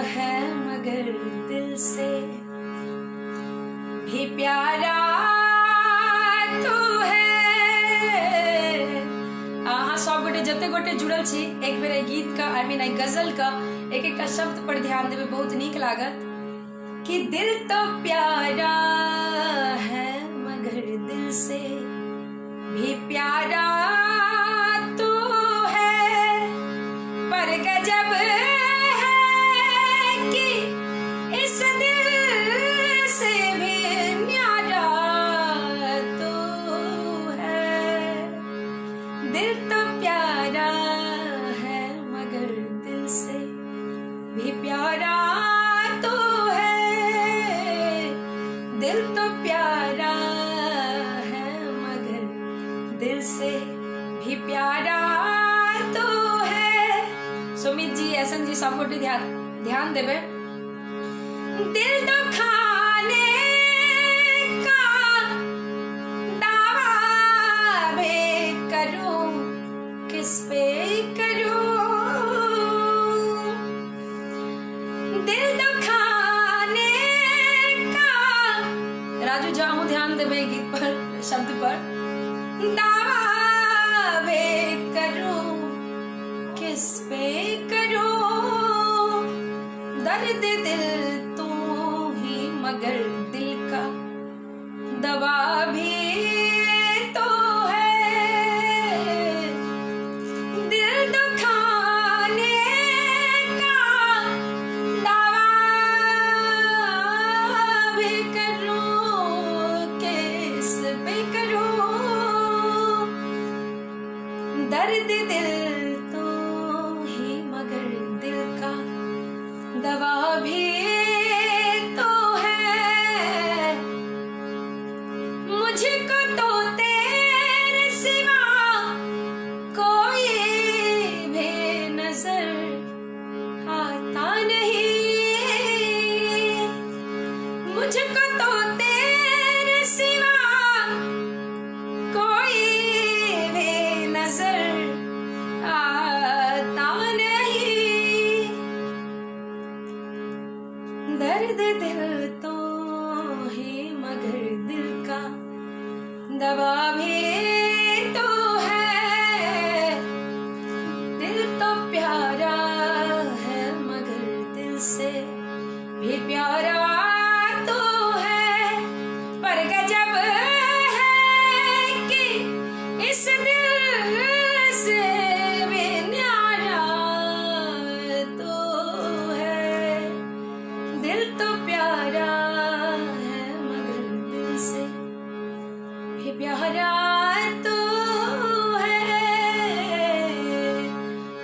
[SPEAKER 1] है मगर दिल से भी प्यारा तू है। अहाँ सब गोटे जते गोटे जुड़ल छी एक बेर एहि गीत का, I mean एहि गजल का एक एकटा शब्द पर ध्यान देबै, बहुत नीक लागत। कि दिल तो प्यारा है मगर दिल से भी प्यारा तू है, पर गजब है कि इस दिल से भी न्यारा तू है। दिल तो प्यारा है मगर दिल से भी प्यारा तू है, दिल तो प्यारा है मगर दिल से भी प्यारा तू है। सुमित जी, एसन जी, सब गोटे ध्यान ध्यान देवे। दिल तो खाने का दावा भी करूं किस पे करूं, दिल दुखाने का। राजू झा अहूँ ध्यान देबै गीत पर, शब्द पर। दावा भी करूं किस पे करूं, दर्द दिल तू ही मगर दिल का दवा भी तो है। दिल दुखाने का दावा भी करूं किस पे करूं, दर्द दिल तो ही मगर दिल का दवा भी तो है। मुझको तो तेरे सिवा कोई भी नजर आता नहीं, मुझको तो तेरे सिवा कोई भी नजर आता नहीं। दर्द दिल तो ही मगर दिल का दवा भी तो है। दिल तो प्यारा है मगर दिल से भी प्यारा तो है, पर गजब है कि इस दिल से भी न्यारा तो है। दिल तो प्यारा है मगर दिल से भी प्यारा तो है।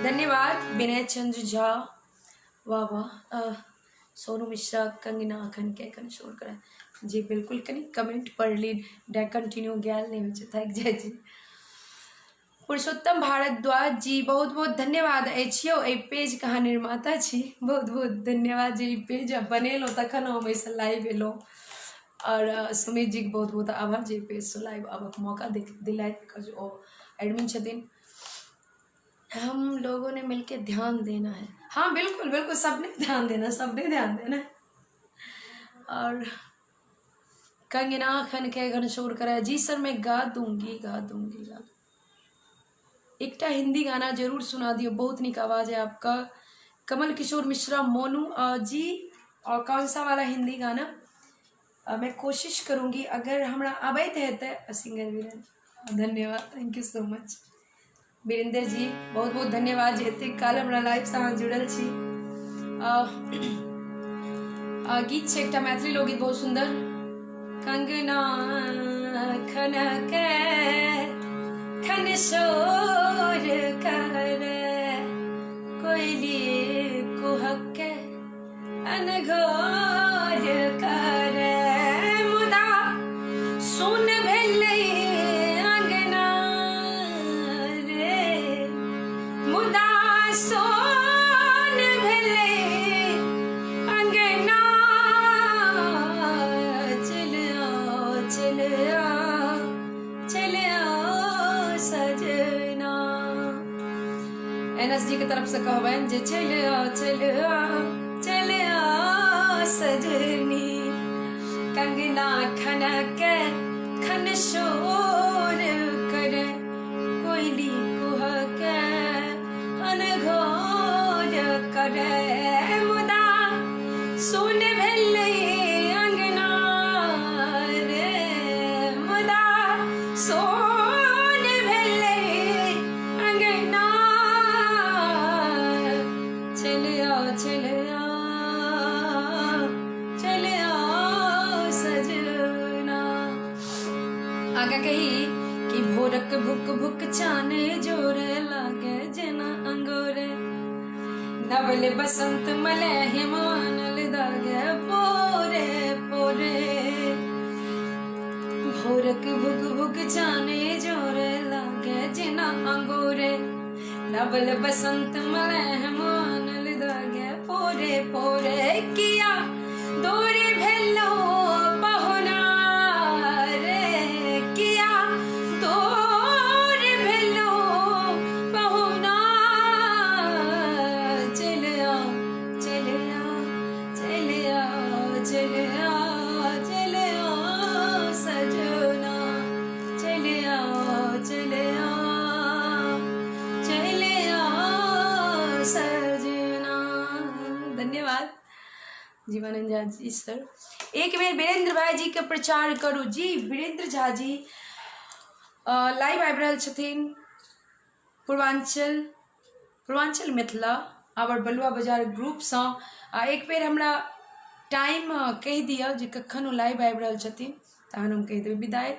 [SPEAKER 1] धन्यवाद विनय चंद्र झा, वाह वाह। सोनू मिश्रा, कंगना अखन के अखन शोर करे जी, बिल्कुल। कनी कमेंट पढ़ ली, कंटिन्यू गेल नहीं होइ छै, थाकि जाइ छी। पुरुषोत्तम भारद्वाज जी, बहुत बहुत धन्यवाद अछि यौ। एहि पेजके अहाँ निर्माता छी, बहुत बहुत धन्यवाद जे ई पेज बनेलहुँ तखन हम एहिसँ लाइव एलहुँ। आओर सुमित जीके बहुत बहुत आभार जे पेजसँ लाइव आबऽके मौका दिलथि, because O admin छथिन। हम लोगों ने मिलके ध्यान देना है। हाँ बिल्कुल बिल्कुल, सबने ध्यान देना, सबने ध्यान देना है। और कंगना खन के घन शोर करे जी, सर मैं गा दूंगी, गा दूंगी, गा दूंगी। एकटा हिंदी गाना जरूर सुना दियो, बहुत निक आवाज है आपका। कमल किशोर मिश्रा मोनू जी, और कौन सा वाला हिंदी गाना? मैं कोशिश करूंगी अगर हमरा आबैत है तो। सिंगर वीरेंद्र, धन्यवाद, thank you so much Virendra ji, बहुत बहुत धन्यवाद जे एतेक काल हमरा लाइव से अहाँ जुड़ल छी। गीत छै एकटा मैथिली लोकगीत बहुत सुंदर। कंगना खनके खन शोर करे, कोयली कुहके अनघोर करे, मुदा सुन भेलै अंगना रे, मुदा सोन भेलै अंगना, चल आओ, चल आओ, चल सबसँ कहबनि जे चलि आ चलि आ चलि आ सजनी, कंगना खनके खन शोर करे, कोयली कुहके अनघोर करे, मुदा सुन भेलै अंगना रे, मुदा सुन भेलै अंगना, चलि आओ चलि आओ चलि आओ सजना। आगा कही कि भोरक भुक भुक चाने जोरे लागे जेना अंगोरे, नवल बसंत मले हिमानल दागे पोरे पोरे, भोरक भुक भुक चाने जोरे लागे जेना अंगोरे, नवल बसंत मले हिमानल दागे पोरे पोरे, किया दूरी भेलो पहुना रे, किया दूर भेलो पहुना, चल आओ चल आओ चल आओ चल आओ चल आओ सजना, चल आओ चल आओ चल आओ सजना। धन्यवाद जीवानंद झा जी सर। एक बेर वीरेंद्र भाई जी के प्रचार करू जी। वीरेंद्र झा जी लाइव आबि रहल छथिन पूर्वांचल पूर्वांचल मिथिला आवर बलुआ बाजार ग्रुपसँ। आ एक बेर हमरा टाइम कहि दिअ जे कखन ओ लाइव आबि रहल छथिन, तहन हम कहि देबै। विदाई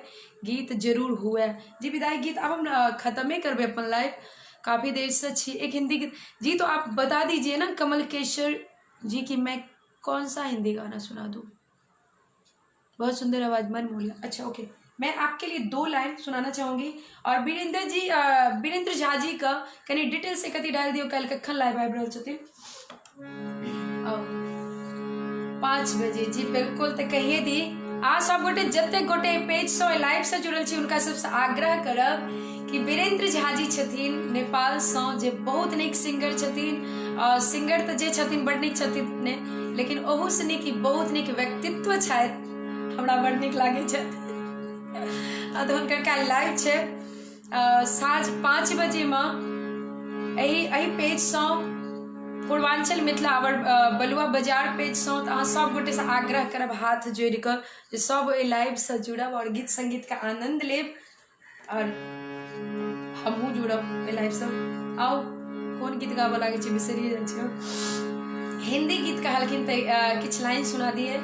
[SPEAKER 1] गीत जरूर हुए जी। विदाई गीत आब हम खत्मे करबै अपन लाइव, काफ़ी देर से छी। एक हिंदी गीत जी तो आप बता दीजिए ना कमल केशर जी की मैं कौन सा हिंदी गाना सुना दूँ। बहुत सुंदर आवाज़, मन मोह लिया। अच्छा ओके, मैं आपके लिए 2 लाइन सुनाना चाहूँगी। और वीरेंद्र जी वीरेंद्र झा जी का कनि डिटेल से कथी डाल दियौ, काल्हि कखन लाइव आबि रहल छथिन। 5 बजे जी बिल्कुल। तऽ कहिए दी आ सब गोटे जतेक गोटे पेजसँ लाइवसँ जुड़ल छी हुनका सबसँ आग्रह करब कि वीरेंद्र झा जी छथिन नेपालसँ, जे बहुत नीक सिंगर छथिन। सिंगर तऽ जे छथिन बड़ नीक छथिन ने, लेकिन ओहूसँ नीक ई बहुत नीक व्यक्तित्व छथि, हमरा बड़ नीक लागै छथि। आ तऽ हुनकर काल्हि लाइव छै साँझ 5 बजेमे एहि एहि पेजसँ पूर्वांचल मिथिला आवर बलुआ बाजार पेजसँ। तऽ अहाँ सब गोटेसँ आग्रह करब हाथ जोड़ि कऽ जे सब एहि लाइवसँ जुड़ब आओर गीत संगीतके आनन्द लेब, आओर हमहूँ जुड़ब एहि लाइवसँ। आउ कोन गीत गाबऽ लागै छी बिसरिए जाइ छी। हिंदी गीत कहलखिन तऽ किछु लाइन सुना दिए।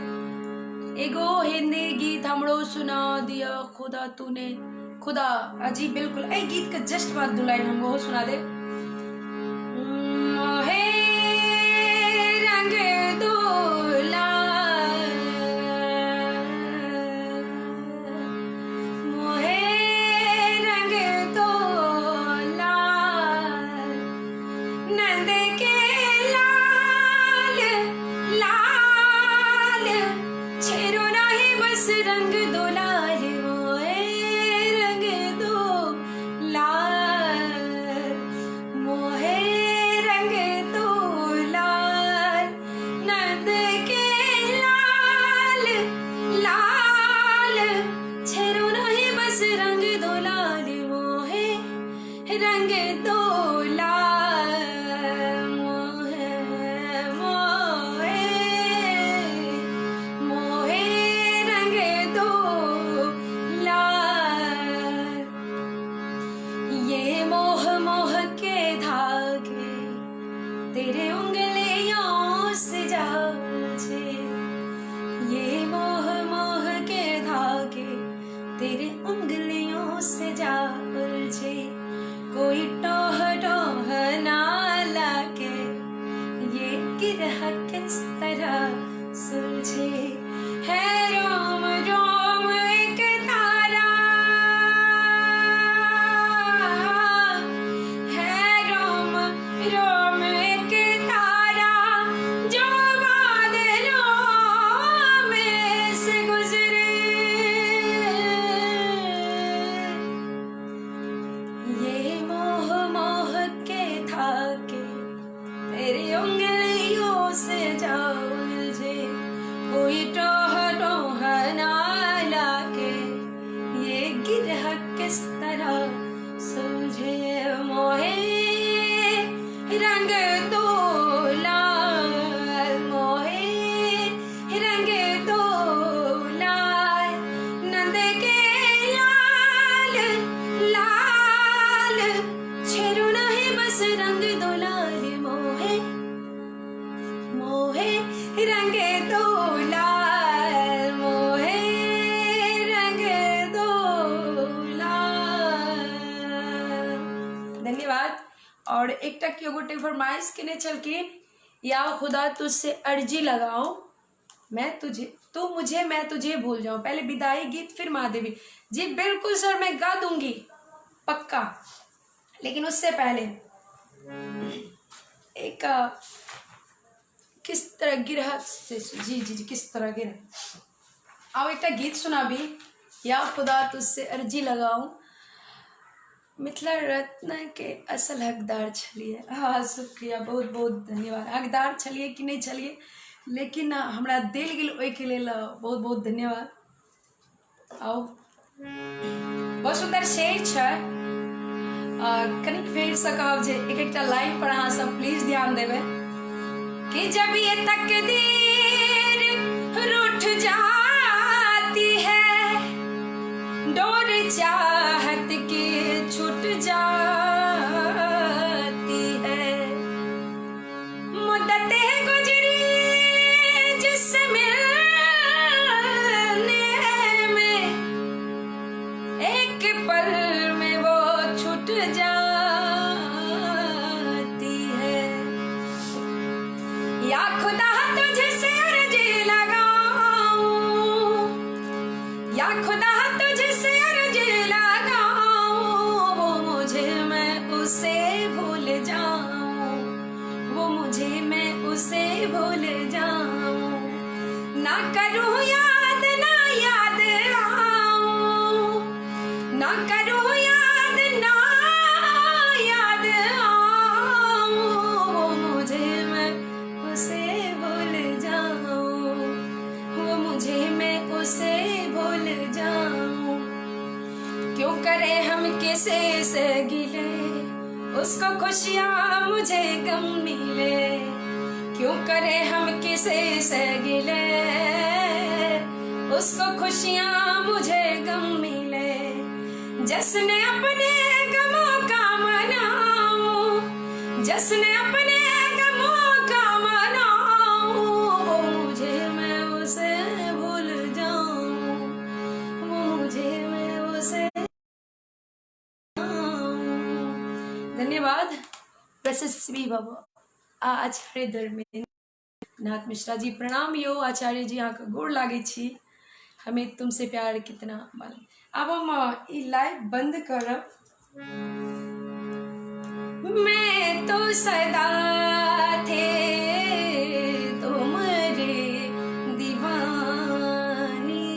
[SPEAKER 1] एगो हिंदी गीत हमरो सुना दिया खुदा तूने खुदा। जी बिल्कुल, एहि गीत के जस्ट बाद 2 लाइन हम ओहो सुना देब। मोहे रंग दो लाल, मोहे रंग दो लाल, नंद के लाल लाल, छेरो नाही बस रंग दो लाल, मोहे रंग दो लाल। दो लाल, मोहे रंग दो लाल। धन्यवाद। और एकटा केओ गोटे फरमाइश केने छलखिन, या खुदा तुझसे अर्जी लगाओ, मैं तुझे तू मुझे मैं तुझे भूल जाऊं, पहले विदाई गीत फिर महादेवी जी। बिल्कुल सर, मैं गा दूंगी पक्का, लेकिन उससे पहले एक किस तरह गिरह से, जी जी जी, किस तरह गिरह। आओ एकटा गीत सुनाबी, या खुदा तुझसे अर्जी लगाऊं। मिथिला रत्न के असल हकदार छलिए। हाँ शुक्रिया, बहुत बहुत धन्यवाद। हकदार छलिए कि नहीं छलिए, लेकिन हमरा देल गेल ओहिके लेल बहुत बहुत धन्यवाद। आउ बहुत सुंदर शेर छै, कनिक फेरसँ कहब जे एक एकटा लाइन पर अहाँ सब प्लीज ध्यान देबै कि जब ये तकदीर रूठ जाती है, डोर चाहत की छूट जाती है, मुद्दत गुजरी जिससे मिलने में, एक पल में वो छूट जाती है। या खुदा तुझसे अर्जी लगाऊं, या खुदा तुझसे अर्जी लगाऊं, वो मुझे मैं उसे भूल जाऊं, वो मुझे मैं उसे भूल जाऊं, ना करूं याद ना याद आऊं, ना करूं याद ना याद आऊं, वो मुझे मैं उसे भूल जाऊं, वो मुझे मैं उसे भूल जाऊं। क्यों करे हम किसे से गिले, उसको खुशियाँ मुझे गम मिले, क्यों करे हम किसे से गिले, उसको खुशियाँ मुझे गम मिले। जश्न अपने गमों का मनाऊं, जश्न अपने गमों का मनाऊं, वो मुझे मैं उसे भूल जाऊं, वो मुझे मैं उसे। धन्यवाद प्रशस्वी बाबा आचार्य धर्मेंद्र नाथ मिश्रा जी। प्रणाम यो आचार्य जी, अहाँके गोर लागै छी। हमें तुमसे प्यार कितना मालूम। आब हम ई लाइव बंद करब। मैं तो सदा थे तुम्हारे दीवानी।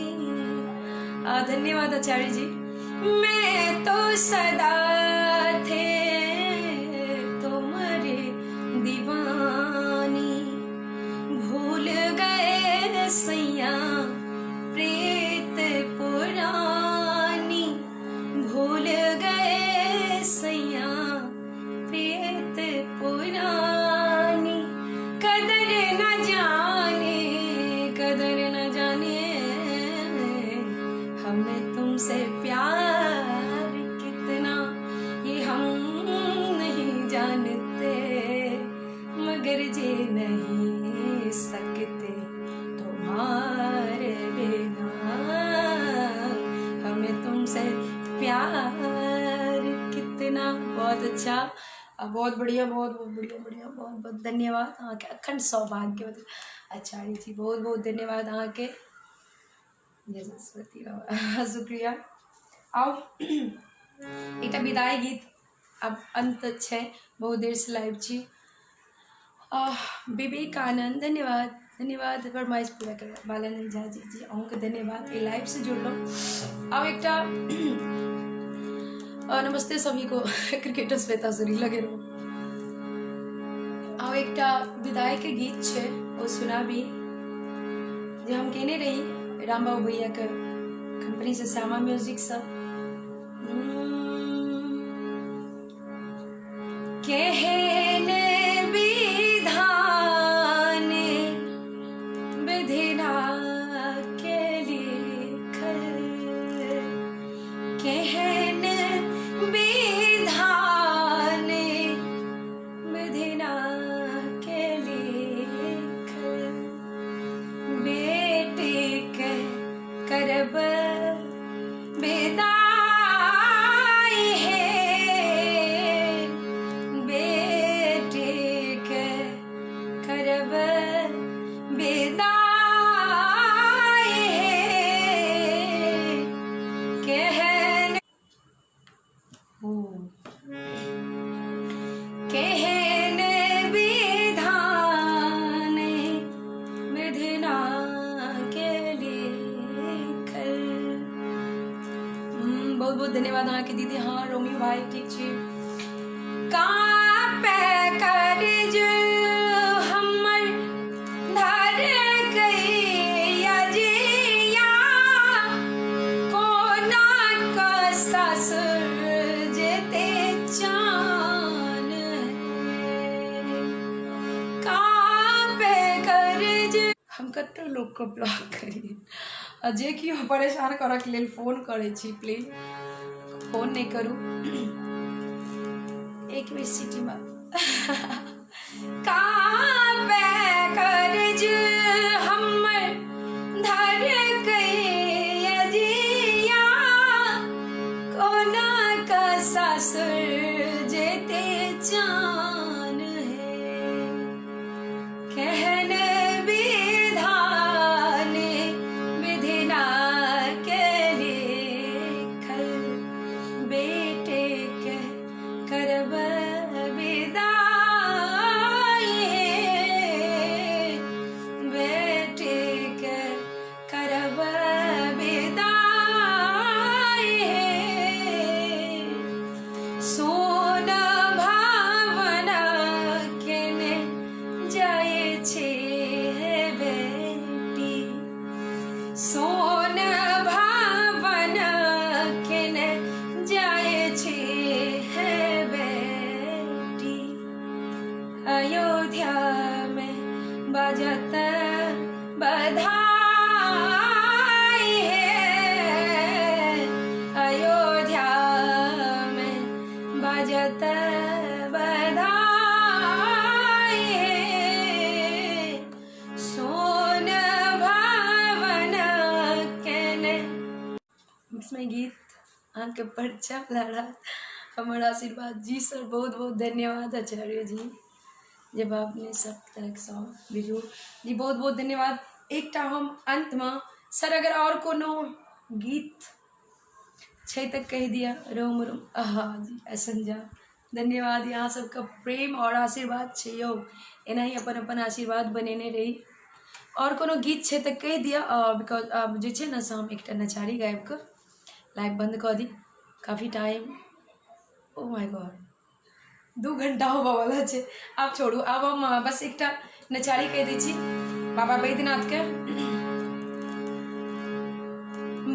[SPEAKER 1] धन्यवाद आचार्य जी। मैं तो सदा थे तुम्हारे दीवानी, भूल गए सैया प्रीत पुरानी, भूल गए सैया प्रीत पुरानी, कदर न जाने, कदर न जाने हमें तुमसे प्यार कितना, ये हम नहीं जानते, मगर जी नहीं सकते तुम्हारे बिना, हमें तुमसे प्यार कितना। बहुत अच्छा, बहुत बढ़िया, बहुत बहुत बढ़िया बढ़िया, बहुत बहुत धन्यवाद अहाँके अखंड सौभाग्य। आचार्य जी बहुत बहुत धन्यवाद अहाँके। जय सरस्वती बाबा, शुक्रिया। आउ एकटा विदाई गीत आब अंत छै, बहुत देर से लाइव छी। विवेक आनंद धन्यवाद, धन्यवाद फरमाइश पूरा कर। बालानंद झा जी, जी अहूँके धन्यवाद एहि लाइव से जुड़लहुँ। आब एकटा नमस्ते सभी को, क्रिकेटर श्वेता सूरी लगे रहो। आब एकटा विदाई के गीत छै ओ सुनाबी जे हम केने रही रामबाबू भैया के कंपनी से, श्यामा म्यूजिक से। केहने विधान विधिना के लिखल, केहन विधान विधिना के लिखल, धन्यवाद अहाँके दीदी। हाँ रोमियो भाई ठीक छी। कापे कर्ज हमर धर कैया जिया, कोना क ससुर जेते चान है। कापे कर्ज हम कते लोकके ब्लॉक करियै आ जे केओ परेशान करऽके लेल फोन करै छी, प्लीज फोन नहि करू। एक बेर सिटी मार। कापे कर्ज हमर धर कैया जिया, कोना क सासुर जेते चान है। केहन विधान विधिना के लिखल, बेटे के करब विदाई हे, बेटे के करब विदाई हे। सोन भावना केने जाइ छी हे बेटी, सोन भावना केने जाइ छी हे बेटी। अयोध्या में बजत बधाई हे, अयोध्या में बजत बधाई हे। सोन भावन केने। इसमें गीत अहाँके परिचय लड़ा हमर आशीर्वाद जी सर, बहुत बहुत धन्यवाद आचार्य जी, जब आपने सब तरहके सॉन्ग बिजू जी बहुत बहुत धन्यवाद। एकटा हम अंतमे सर अगर और कोनो गीत छै तऽ कहि दिअ। रोम रोम आहा जी ऐसन जा धन्यवाद। यहाँ सबके प्रेम और आशीर्वाद छै यौ, एनाही अपन अपन आशीर्वाद बनेने रही। और कोनो गीत छै तऽ कहि दिअ, because आब जे छै ने से हम एकटा नचारी गाबि कऽ लाइव बन्द कऽ दी। काफी टाइम, ओ my God, 2 घंटा होबऽवला छै। आब छोड़ू, आब हम बस एकटा नचारी कहि दै छी बाबा बैद्यनाथके।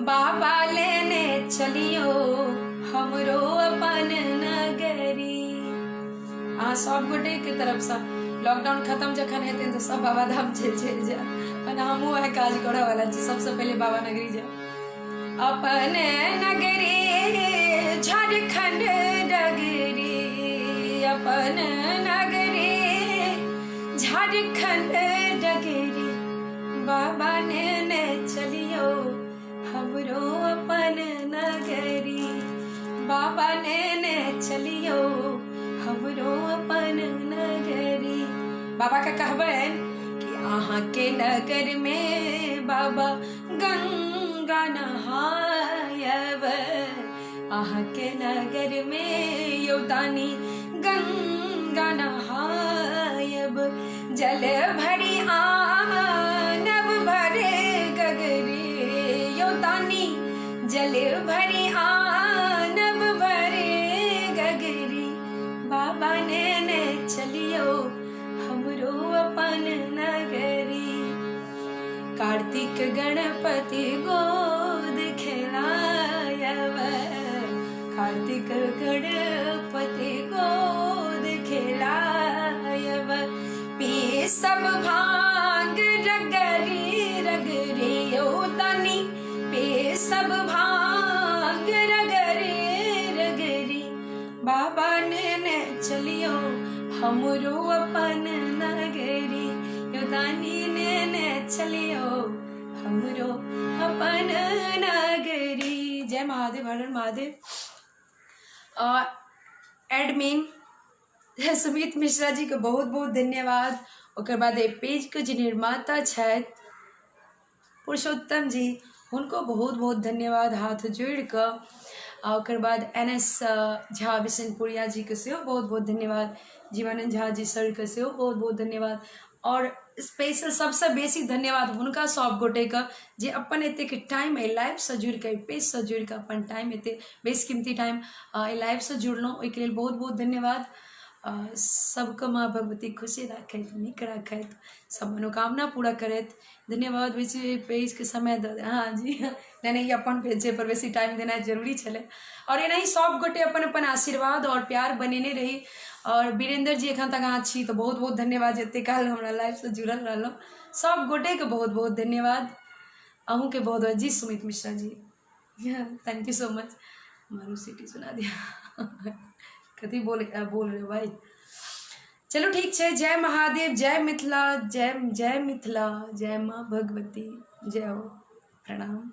[SPEAKER 1] बाबा लेने चलियो हमरो अपन नगरी। अहाँ सब गोटे के तरफसँ लॉकडाउन खत्म जखन हेतै तऽ सब बाबा धाम चलि चलि जायब, ओना हमहूँ वएह काज करऽ वाला छी, सबसँ पहिले बाबा नगरी जायब। अपन नगरी झारखंड डगरी, अपन नगरी झारखंड डगरी, बाबा नेने चलियो हमरो अपन नगरी, बाबा नेने चलियो हमरो अपन नगरी। बाबा के कहबनि कि अहाँ के नगर में बाबा गंगा नहायब, अहाँ के नगर में योदानी गंगा नहायब, जल भरी आनब भरे गगरी योदानी, जल भरी आनब भरे गगरी, बाबा नेने चलियो हमरो अपन नगरी। कार्तिक गणपति गोद खेलायब, कार्तिक गणपति गोद खेलायब, पी सब भांग रगरी रगरी तनी, पी सब भांग रगरी रगरी, बाबा नेने चलियो हमरो अपन नगरी, योदानी नेने चलियो हमरो अपन नगरी। जय महादेव, हर हर महादेव। एडमिन सुमित मिश्रा जी के बहुत बहुत धन्यवाद। ओकर बाद एहि पेज के जे निर्माता छथि पुरुषोत्तम जी, हुनको बहुत बहुत धन्यवाद हाथ जोड़ि कऽ। आ ओकर बाद एन एस झा बिशनपुरिया जीके सेहो बहुत बहुत धन्यवाद। जीवानंद झा जी सरके सेहो बहुत बहुत धन्यवाद। आओर स्पेशल सबसँ बेसी धन्यवाद हुनका सब गोटेके जे अपन एतेक टाइम एहि लाइवसँ जुड़िकऽ, एहि पेजसँ जुड़िकऽ अपन टाइम, एतेक बेशकीमती टाइम एहि लाइवसँ जुड़लहुँ, ओहिके लेल बहुत बहुत धन्यवाद। सबके माँ भगवती खुशी राखथि, नीक राखथि, सब मनोकामना पूरा करथि। धन्यवाद। बेसी पेजके समय दऽ, हँ जी, नहि नहि, ई अपन पेज छै पर बेसी टाइम देनाइ जरूरी छलै। आओर एनाही सब गोटे अपन अपन आशीर्वाद आओर प्यार बनेने रही। आओर वीरेंद्र जी, एखन तक अहाँ छी तऽ बहुत बहुत धन्यवाद जे एते काल हमरा लाइफसँ जुड़ल रहलहुँ। सब गोटेके बहुत बहुत धन्यवाद, अहूँके बहुत बहुत जी। Sumit Mishra ji, thank you so much. मारू सीटी सुना दिया, कथी बोल बोल रहे हो भाई? चलू ठीक छै। जय महादेव, जय मिथिला, जय जय मिथिला, जय माँ भगवती, जय हो, प्रणाम।